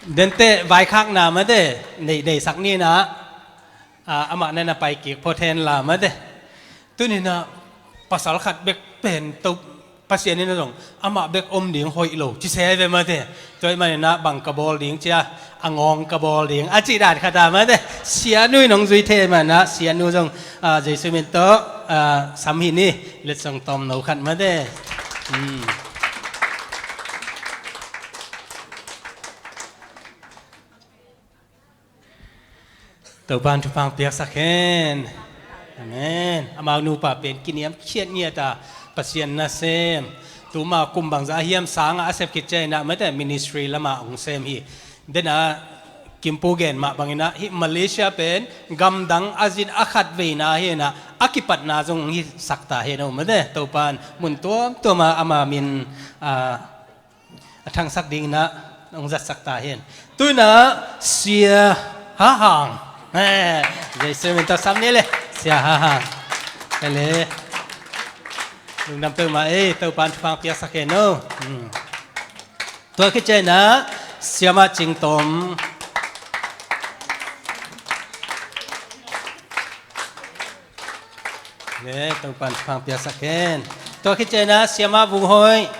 Denteh vaikhakna, mate, nei, neisak ni in ah, ah, amah na na pai kik phot hen la, mate. Tuni-in ah pasal khat bek pen Topa Pasian in ah zong amah bek om ding hoih lo ci se ve, mate. Tua ahih manin ah bang ka bawl ding ci a, a ngawng ka bawl ding a cih dan khat ah, mate, Sia Nu in hong zui thei ahih manin ah Sia Nu zong, ah, Jesu min tawh, ah, sam hi ni. Letsong tawmno khat, mate. Hmm. Topa'n thupha hong piaksak hen. Amen. Amau nupa pen kiniamkhiat ngiat a, Pasian nasem. Tuma kum bangzah hiam sangah a sep khit ciangin ah, mate, ministry lamah hong sem hi. Dena Kimpu gen mah bangin ah, hih Malaysia pen gamdang a zin a khat veina hi-in ah, a kipatna zong hong hisak ta hen aw, mate. Topa'n mun tuamtuam ah ama min, ah, a thangsak dingin ah hong zatsak ta hen. Tu-in ah Sia Ha Hang. Eh, Jesu min tawh sam ni le, Sia Ha Hang. Khaile. Lungdam peuhmah ei, Topa'n thupha hong piaksak hen aw. Hmm. Tua khit ciangin ah Siamah Cing Tom. Le, Topa'n thupha hong piaksak hen. Tua khit ciangin ah Siamah Vung Hoih.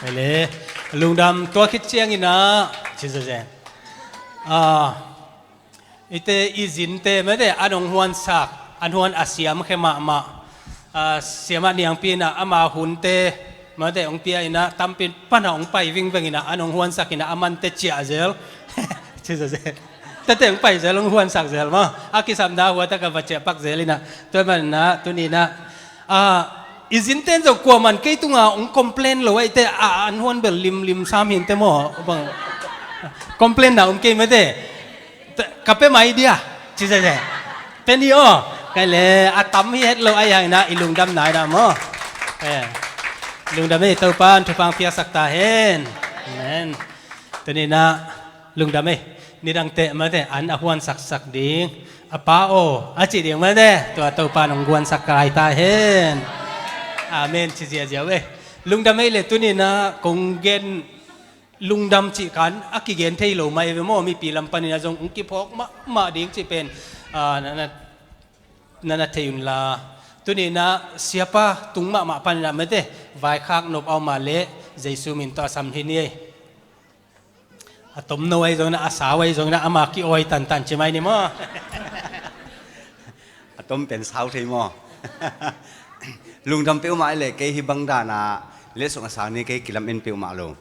Le, lungdam. Tua khit ciangin ah, ci zen zen. Ah, Ite i zinte mete an hong huansak, an huan a siam khe mahmah. A, siamah niangpi inah ama hunte mete hong pia inah tampi pana hong pai vingveng inah an hong huansak inah a mante ciah zel. Ciah zel. Tete hong pai zel, hong huansak zel maw. A kisapna huatak a va ciah pak zel inah. Tua manah tuni inah a, i zinten zong kuaman kei tunga hong complain lo ahite a, an huan bel limlim sam hinte maw bang. Complain na om kei mete. Ka pe mai dia. Ci zeze. Pe ni aw. Kai le a tam hi het lo ai hang inah i lungdam nai dah maw. Lungdam ei, Topan thupha piaksak ta hen. Amen. Tuni inah lungdam ei. Nidangte mate an a huansaksak ding a pa aw a cih ding mate tua Topan hong huansak kai ta hen. Amen ci ziazia ve. Lungdam ei le tuni inah kong gen lungdam cih kan a kigen thei lo mai ve maw, mipi lam panin a zong hong kiphawk mahmah ding cih pen, a, na, na, na, na thei unla. Tuni inah siapa tung mahmah panin a mete vaikhak nop a om a le Jesu min tawh a sam hi ni ei. A tomno ahi zongin a, a sau ahi zongin a, ama ki-awi tantan ci mai ni maw. A tom pen sau thei maw. Lungdam peuhmah ei le kei hi bang dana letsong a sang ni kei kilam en peuhmah lo.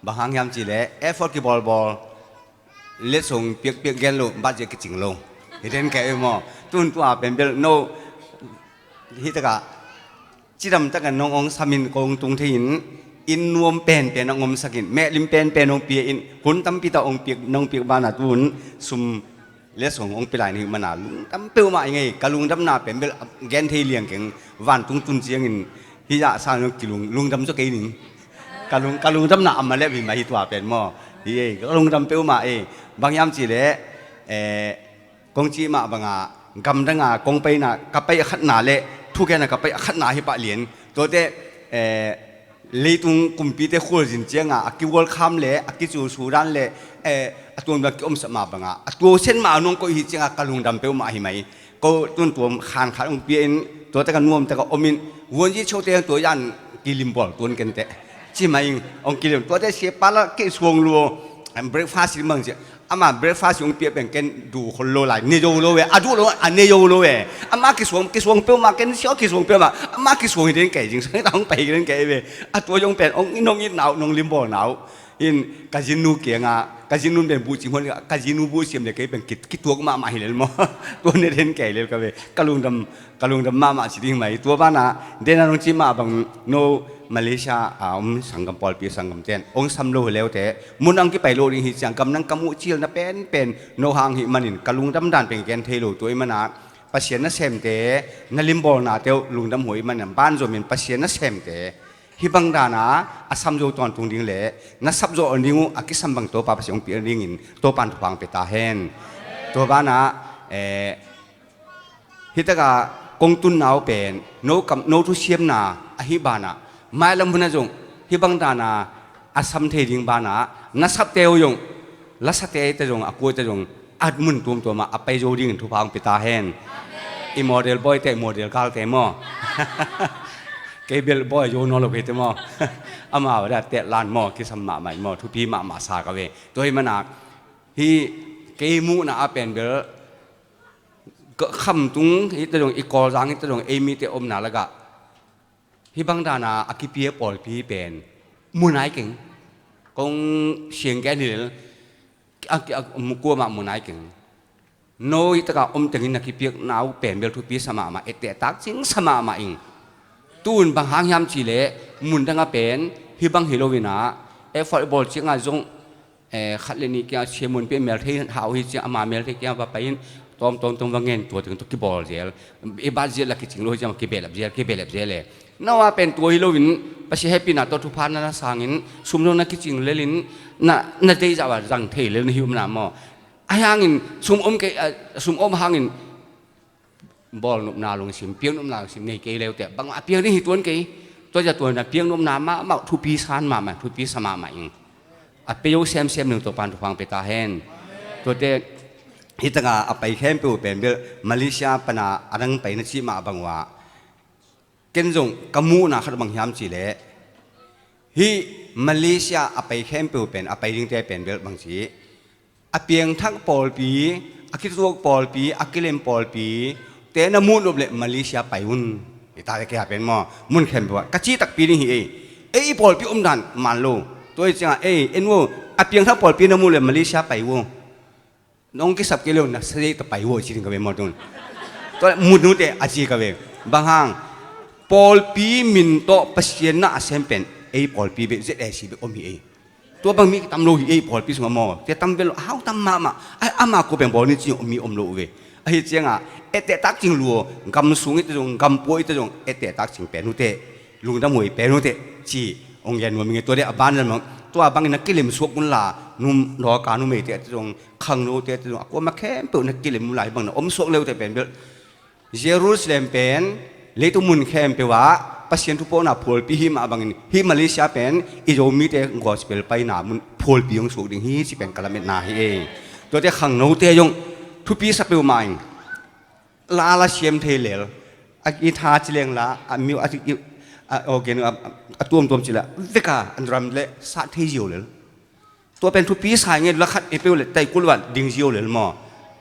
Bang hang hiam cih le effort kibawlbawl letsong piakpiak gen lo budget kicing lo. Hi den kei ei maw. Tun tua pen bel no hi takah cidam takin nong ong samin kong tung thei in, inn nuam penpen a ngom sakin, mehlim penpen ong pia in, hun tampi ta ong piak, nong piak bana tun sum le song ong pilai ni mana lungdam peuhmah i ngei, ka lungdamna pen bel gen thei liang keng, vantung tun ciangin hi ya sa nong kilung, lungdam zaw kei ning. Ka lung, ka lungdamna a malep hi mah hi tua pen maw. Hi ei, ka lungdam peuhmah ei, bang hiam cih le, eh, kong cih mah banga gamdanga kong paina ka pai a khatna le thukena ka pai a khatna hi pah lian. Tuate, eh, leitung kumpite khualzin cianga a kiwalkham le a kiculsu dan le, eh, a tuamtuam kiomsak mah banga a tuasen mah a nong koih hi cianga ka lungdam peuhmah hi mai. Ko tun tuam khankhat hong pia in tuate ka nuamte ka om in vuanzi chote tua yan kilimbawl tuan kente. Ci mai in hong kilim tuate sia pala kei suang luo, em, breakfast in bang cia. Ama breakfast hong piak pen ken duh khol lo lai, ne zo lo ve, a duh lo, a ne zo lo ve. Ama kisuang, kisuang peuhmah, ken siaw kisuang peuhmah. Ama kisuang hi den kei, zingsang ta hong pai hi den kei ve. A tua zong pen hong in hong itna uh, nong limbawl na uh. In ka zinnu kianga, ka zinnu pen buh cim hon, ka zinnu buh siam le kei pen ki, kituak mahmah hi lel maw. Tua ne den kei lel ka ve. Ka lungdam, ka lungdam mahmah ci ding mai. Tua bana dena nong cih mah bang no Malaysia a om sanggam pawlpi sanggam ten ong sam lo leute mun ang kipai lo ding hi ciang gam nang ka muh cilna penpen no hang hi manin ka lungdam dan pen gen thei lo tua i mana Pasian nasemte na limbawlnate uh lungdam huai i manin ban zomin Pasian nasemte hi bang dana a sam zo tawntung ding le na sap zo ding uh a kisam bang Topa Pasian ong piak dingin Topan thupha ong pia ta hen. Tua bana, eh, Hitaka kong tunna uh pen no kam, no thusiamna ahi banah mailam huna zong hi bang dana a sam thei ding banah na sapte uh zong lasate te zong a kuate zong a mun tuamtuamah a pai zo dingin thupha hong pia ta hen. I model boy te, i model girl te maw? Kei bel boy zo nawn lo kei te maw? Amau dah tet lan maw, kisam mahmah maw, thupi mahmah sa ka ve. Tua hi mana hi kei muhna a pen bel khamtung hita zong i Kawlzang hita zong ei mite omna lakah hi bang dana a kipia pawlpi pen munai keng kong siang gen hi lel a, a, kuamah munai keng. No hitaka om tengin na kipiakna uh pen bel thupi sa mahmah, etteh takcing sa mahmah ing. Tun bang hang hiam cih leh mundanga pen hi bang hi loinah effort bawl ciangah zong eh, khat le nih kia siamun pia mel thei hau hi cia ama mel thei kia va pai in tawm tawm tawm va ngen tua teng tawh kibawl zel. I bat zel la kicing lo hi cia kibehlap zel, kibehlap zel e. Nawa pen tua hi loin Pasian hehpihna tawh thupha na na sangin sum zong na kicing lelin na, na deih zah va zang thei lel na hi umna maw? A hangin sum om kei, ah, sum om hangin bawlnopna lungsim, piaknopna lungsim nei kei leuteh bangmah a piak ding hi tuan kei. Tua zia tuan a piaknopna mahmah thupi san mahmah, thupi sa mahmah ing. A pei uh semsem ning Topan thupha hong pia ta hen. Tuate hitaka a pai khempeuh pen bel Malaysia pana a dang pai na cih mah bang uh ah ken zong ka muhna khat bang hiam cih leh hih Malaysia a pai khempeuh pen a pai dingte pen bel bang cih a piangthak pawlpi a kituak pawlpi, a kilem pawlpi te na muh nop leh Malaysia pai un. Hi ta le kei a pen maw, mun khempeuh ah ka cih takpi ding hi ei. Ei i pawlpi omdan man lo. Tua hi ciangah ei en vo, a piangthak pawlpi na muh leh Malaysia pai vo. Nong kisap kei lo na sa dei ta pai vo ci ding ka ve maw tun. Tua leh mut nute a ci ka ve. Bang hang, pawlpi min tawh Pasian na a sem pen ei pawlpi bek, Z A C bek om hi ei. Tua bang mi tam lo hi ei pawlpi sungah maw. Tua tam vel lo, a hau tam mahmah. Ai, ama ko pen bawl ni ci mi om lo uh ve. Ahi ciangah etteh tak cing lua, gam sung i te zong, gam pua i te zong, etteh tak cing pen uh teh, lungdam huai pen uh teh ci hong gen nuam ing e. Tua deh a ban lam, tua bangin na kilem suak un la, num, nawka numeite te zong, khangnote te zong, a kuama khempeuh na kilem un la, hih bang na om suak le uh teh pen bel Jerusalem pen leitung mun khempeuh ah Pasian thupawkna phualpi hi mah bangin, hih Malaysia pen i Zomite gospel paina mun phualpi hong suak ding hi ci pen ka lametna hi e. Tuate khangnote zong thupi sa peuhmah in, la la siam thei lel, a guitar ci leng la, a miu a, a organ a, a tuamtuam ci la, veka an ram le sat thei zio lel. Tua pen thupi sa nge, la khat i peuh le tai kul wan ding zio lel maw.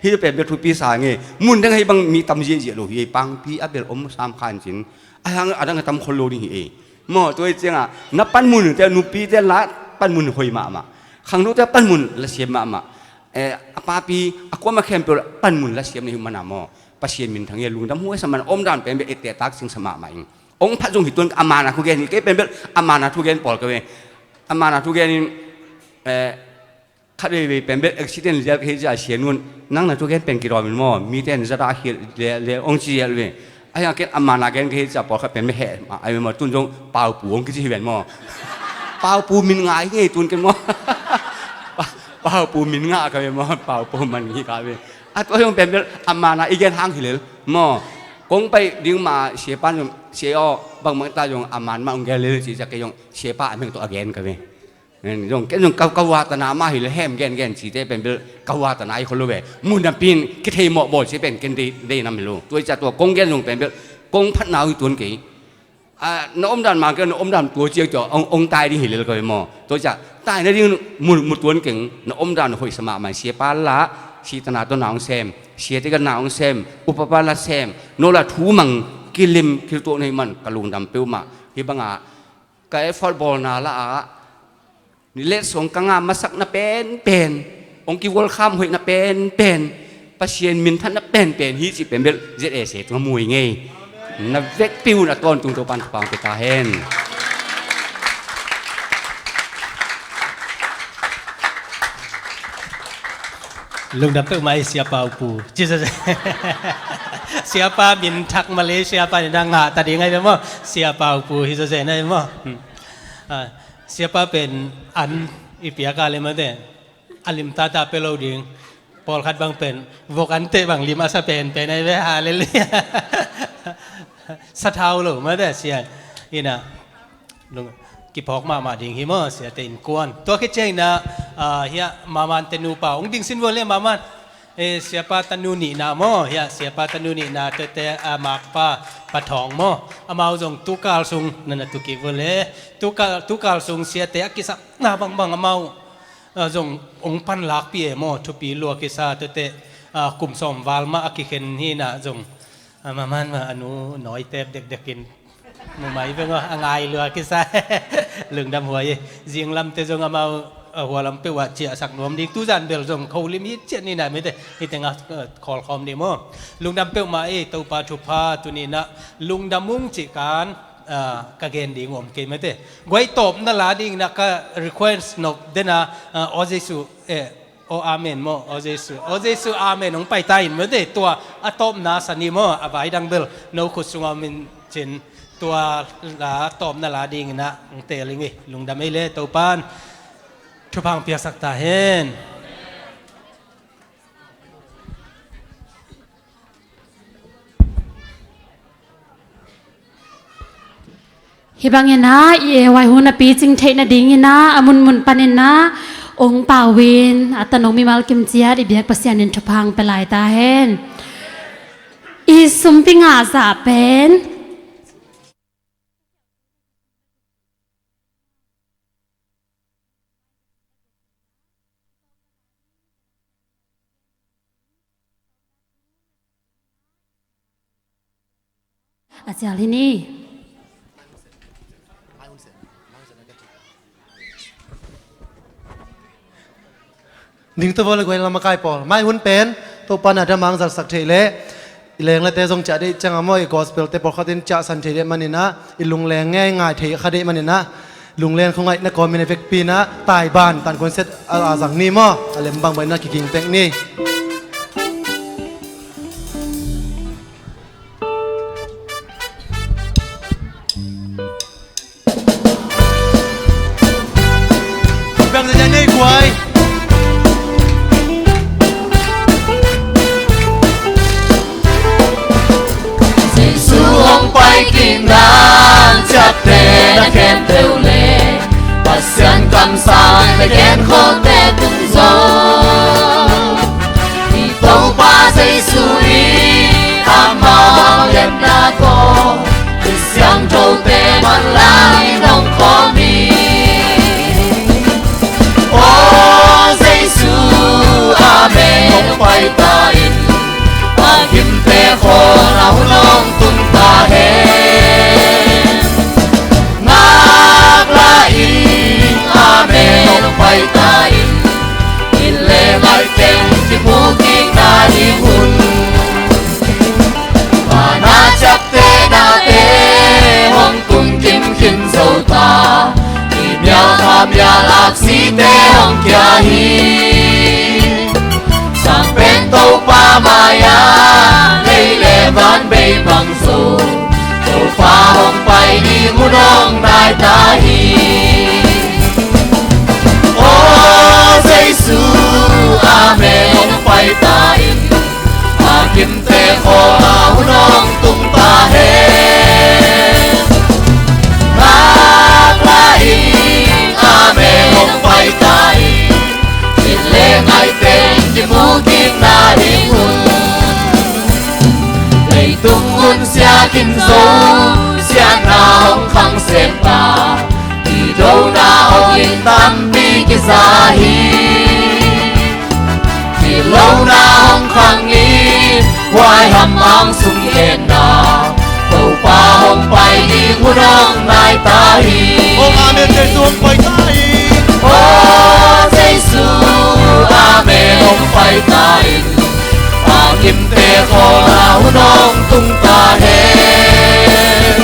Hih pen bel thupi sa nge, mun dang hei bang mi tam ziahziah lo hi, pangpi a bel om sam khan cin, a hang a dang a tam khol lo ding hi ei. Maw, tua hi ciangah na panmun te, nupite la panmun hoi mahmah, khangnote panmun la siam mahmah. Eh, a papi a kuama khempeuh la panmun la siam na hi mana maw. Pasian minthang hi a, lungdam huai sa mana, omdan pen bel etteh tak cing sa mahmah ing. Ong phat zong hi tuan, a mana thugen hi, kei pen bel a mana thugen pawl ka ve. A mana thugen in, eh, khat veivei pen bel accident lial ka hi cia sian un, nang na thugen pen kidawm in maw, mite in zata a khial le, le ong ci lial ve. A hiang ken a mana gen ka hi cia pawl khat pen bel heh mah, ai maw, tun zong Paupu ong kici hi ven maw. Paupu min ngai hi ngei tun ken maw. Pa-, Paupu min ngah ka ve maw, Paupu man hi ka ve. A tua zong pen bel a mana i gen hang hi lel maw. Kong pai ding ma siapa zong, sia aw, bangmah ta zong a man mah ong gen lel ci cia kei zong siapa a meng tawh a gen ka ve. Zong, ken zong ka, ka watana mah hi le hem gen gen cite pen bel ka watana hi khol lo ve. Mun dam pin kithei mawh bawl ci pen ken dei, dei nam hi lo. Tua hi cia tua kong gen zong pen bel kong phatna uh hi tuan kei. A, na omdan mang kei, na omdan tua ciang tua ong, ong tai ding hi lel ka ve maw. Tua hi cia tai na ding mu, mu tuan keng, na omdan hoih sa mahmah, siapa la, sitana tawh na ong sem, siate ka na ong sem, upapa la sem, no la thu mang, kilim, kiltuak na hi man, ka lungdam peuhmah. Hi banga ka effort bawlna la ah ni let song ka nga masak na penpen, ong ki welcome hoih na penpen, Pasian minthan na penpen hi ci pen bel Z A C tungah mu hi ngei. Na vekpi un a tawntung Topan thupha pia ta hen. Lungdam peuhmah ei Sia Paupu. Ci zawzen. Siapa minthak Malaysia pan in a ngah ta ding ahi ve maw. Sia Paupu hi zawzen ahi maw. Hmm. Ah, siapa pen an i piak a le mate, a lim tata pe lo ding. Pawlkhat bang pen vok an teh bang lim a sa penpen ahi ve. Halleluiah. Sathau lo mate sia. Ina. Lung, kiphawk mahmah ding hi maw, siate innkuan. Tua khit ciangin ah, ah, hiah Maman te nupa ong dingsin vua le Maman. Eh, siapa tanu nihna maw, hiah siapa tanu nihna tete, ah, makpa Pa Thawng maw. Amau zong tukal sung nana tukik vua le. Tukal, tukal sung siate a kisapna bangbang amau, ah, zong ong panlakpih e maw, thupi lua kisa tete, ah, kum sawm val mah a kikhen hi na zong. A, Maman mah a nu nawitep dekdekin mumai veng aw, a ngai lua kisa. Lungdam huai e. Zinglamte zong amau, a, hualam peuh ah ciahsak nuam ding. Tuzan bel zong kholim hi cian ni na mite. Hi tengah, a, khawlkhawm ding maw. Lungdam peuhmah e, Topa thupha tuni na lungdam ung cih kan, a, ka gen ding om kei mite. Guai tawpna la ding na ka request nop dena, a, Aw Jesu, e, Aw amen maw, Aw Jesu, Aw Jesu amen hong pai ta in maw te, tua a tawpna sa ni maw, a vai dang bel no khut sungah om in cin, tua la tawpna la dingin ah hong teel ing ei, lungdam ei le Topan thupha hong piaksak ta hen. Hih bangin ah i A Y hun a picing theih nadingin ah a munmun panin ah ong pau in a tanong mimal kim ciat i biak Pasian in thupha hong pia lai ta hen. I sumpi ngah zah pen A cial hi ni. Ding tawh vawlei guai lama kai pawl. Mai hun pen Topa na damang zalsak theih leh i lenglate zong ciah deih ciang a maw, i gospel te pawlkhat in ciahsan thei deih maninah, i lungleng ngei ngai thei kha deih maninah, lunglen khungaihna kawmin a vekpi inah taiban tan konsert a, a zang ni maw, a lem bangbang inah kiging tek ni. Bang za nei guai. Jesu hong pai kik nang ciaptehna khempeuh le Pasian kamsang le genkholte tung zo. I Topa Jesu in amah hong liatna tawh i siangthote manlang in hong khawm hi. Aw Jesu, amen, hong pai ta in. A kimte khawng a hun hong tung ta hen. Ngaklah in, amen, hong pai ta in. Inn le ngai teng kimu kikna ding hun. Vana ciaptehnate hong tung kim khin zo ta. I mial kha mial aksite hong kia hi. Sang pen Topa mai-ah lei le van bei bang zo. Topa hong pai ding hun hong nai ta hi. Aw Jesu, amen, hong pai ta in. A kimte khawng a hun hong tung ta hen. Ngaklah in, amen, hong pai ta in. Inn le ngai teng kimu kikna ding hun. Leitung hun siakin zo, siatna hong khang sem ta. Kidona hong inn tampi kiza hi. Kilona hong khang in, huai hamhang sung genna. Topa hong pai ding hun hong nai ta hi. Aw amen, Jesu hong pai ta hi. Aw Jesu, amen, hong pai ta hi. A kimte khawng a hun hong tung ta hen.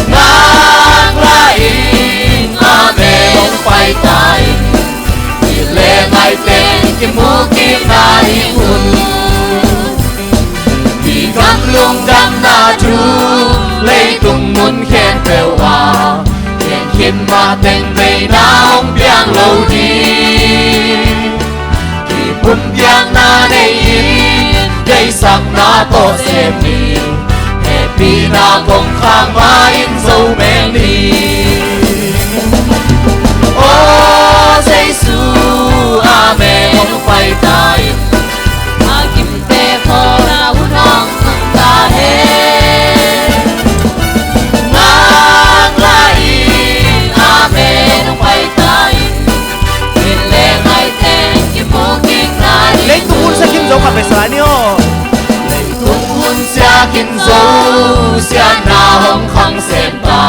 Ngaklah in, amen, hong pai ta in. Inn le ngai teng kimu kikna ding hun. Mi gam lungdamna thu leitung mun khempeuh ah, khen khin mah teng veina hong piang lo ding. Kipumpiakna nei-in deihsakna tawh sem ni. Hehpihna kongkhak ma-in zo meng ni. Aw Jesu, amen, hong pai ta in. A kimte khawng a hun hong tung ta hen. Ngaklah in, amen, hong pai ta in. Inn le ngai teng kimu kikna ding. Leitung hun siakin zo khat vei sa lai ni aw. Leitung hun siakin zo, siatna hong khang sem ta.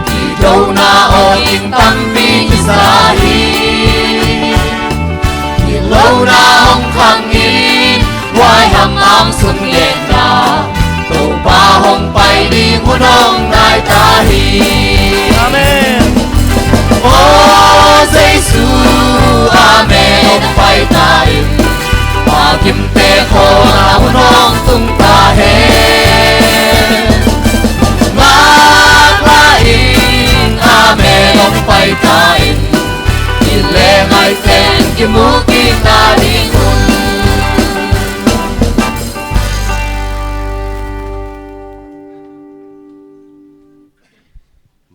Kidona hong inn tampi kiza hi. Kilona hong khang in, huai hamhang sung genna. Topa hong pai ding hun hong nai ta hi. Amen. Aw Jesu, amen, hong pai ta in. A kimte khawng a hun hong tung ta hen. Ngaklah in, amen, hong pai ta in. Inn le ngai teng kimu kikna ding hun.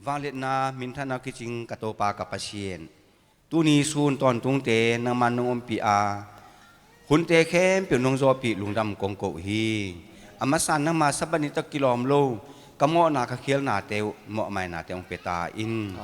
Vangliatna minthanna kicing ka Topa ka Pasian, tuni sun tawntungte nangman nong ompih a, hunte khempeuh nong zawhpih lungdam kong ko hi. A masa nangma Sabbath ni tawh kilawm lo ka mawhna, ka khialnate uh mawhmainate hong pia ta in.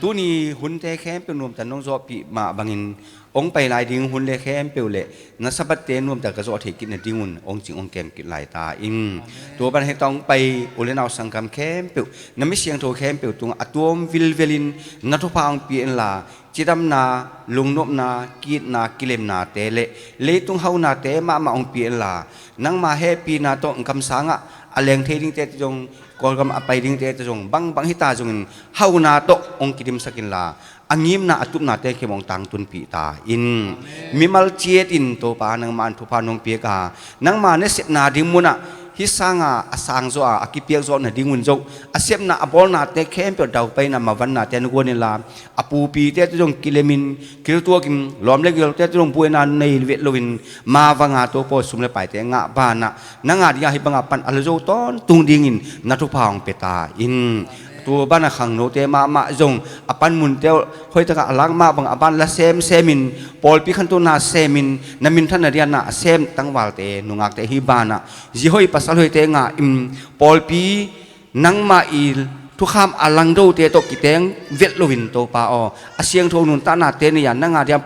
Tuni hunte khempeuh nuamtan nong zawhpih mah bangin hong pai lai ding hun le khempeuh le na Sabbath-te nuamtan ka zawh thei kit nadingun hong cing hong kem kit lai ta in. Tua pan heta hong pai u le nau sanggam khempeuh, na mi siangtho khempeuh tungah a tuam vilvelin na thupha hong pia inla, cidamna, lungnopna, ki-itna, kilemnate le leitung haunate mahmah hong pia inla, nangma hehpihna tawh kamsangah a leng thei dingte zong, Kawlgam a pai dingte zong, bangbang hita zongin hauna tawh hong kidimsak inla, a ngimna a tupnate khempeuh hong tangtunpih ta in. Mimal ciatin Topa nangma in thupha nong piak a, nangma nasepna ding munah hih sanga a sangzaw a, a kipiakzawh nadingun zong a sepna a bawlnate khempeuh daupaina mavannate na guan inla, a pupite zong kilemin, kiltuakin, lawm le gilote zong buaina nei vet loin, mavanga Topa aw sum le paite ngah banah nanga dinga hih banga pan a la zo tawntung dingin na thupha hong pia ta in. Tua banah khangnote mahmah zong a panmunte uh hoitakah a lak mah bang a ban la semsemin, pawlpi khantohna semin, na minthanna dinga a sem tangvalte, nungakte hih banah zi hoih pasal hoihte ngah in, pawlpi nangmah i thukham a langdote tawh kiteng vet loin Topa aw, a siangtho nuntaknate nei a nanga dinga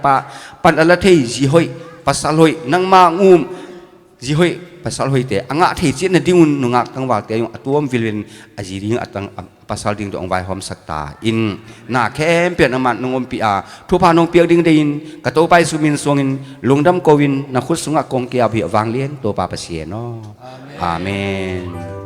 pan a la thei zi hoih pasal hoih, nangma ngum zi hoih pasal hoihte a ngah thei ciat nadingun nungak tangvalte zong a tuam vilin a zi ding a tang a pasal ding tawh hong vaihawmsak ta in. Na khempeuh nangman nong ompih a, thupha nong piak ding deihin ka Topa Jesu min suangin lungdam ko-in na khut sungah kong kia uh hi, a vanglian Topa Pasian aw. Amen.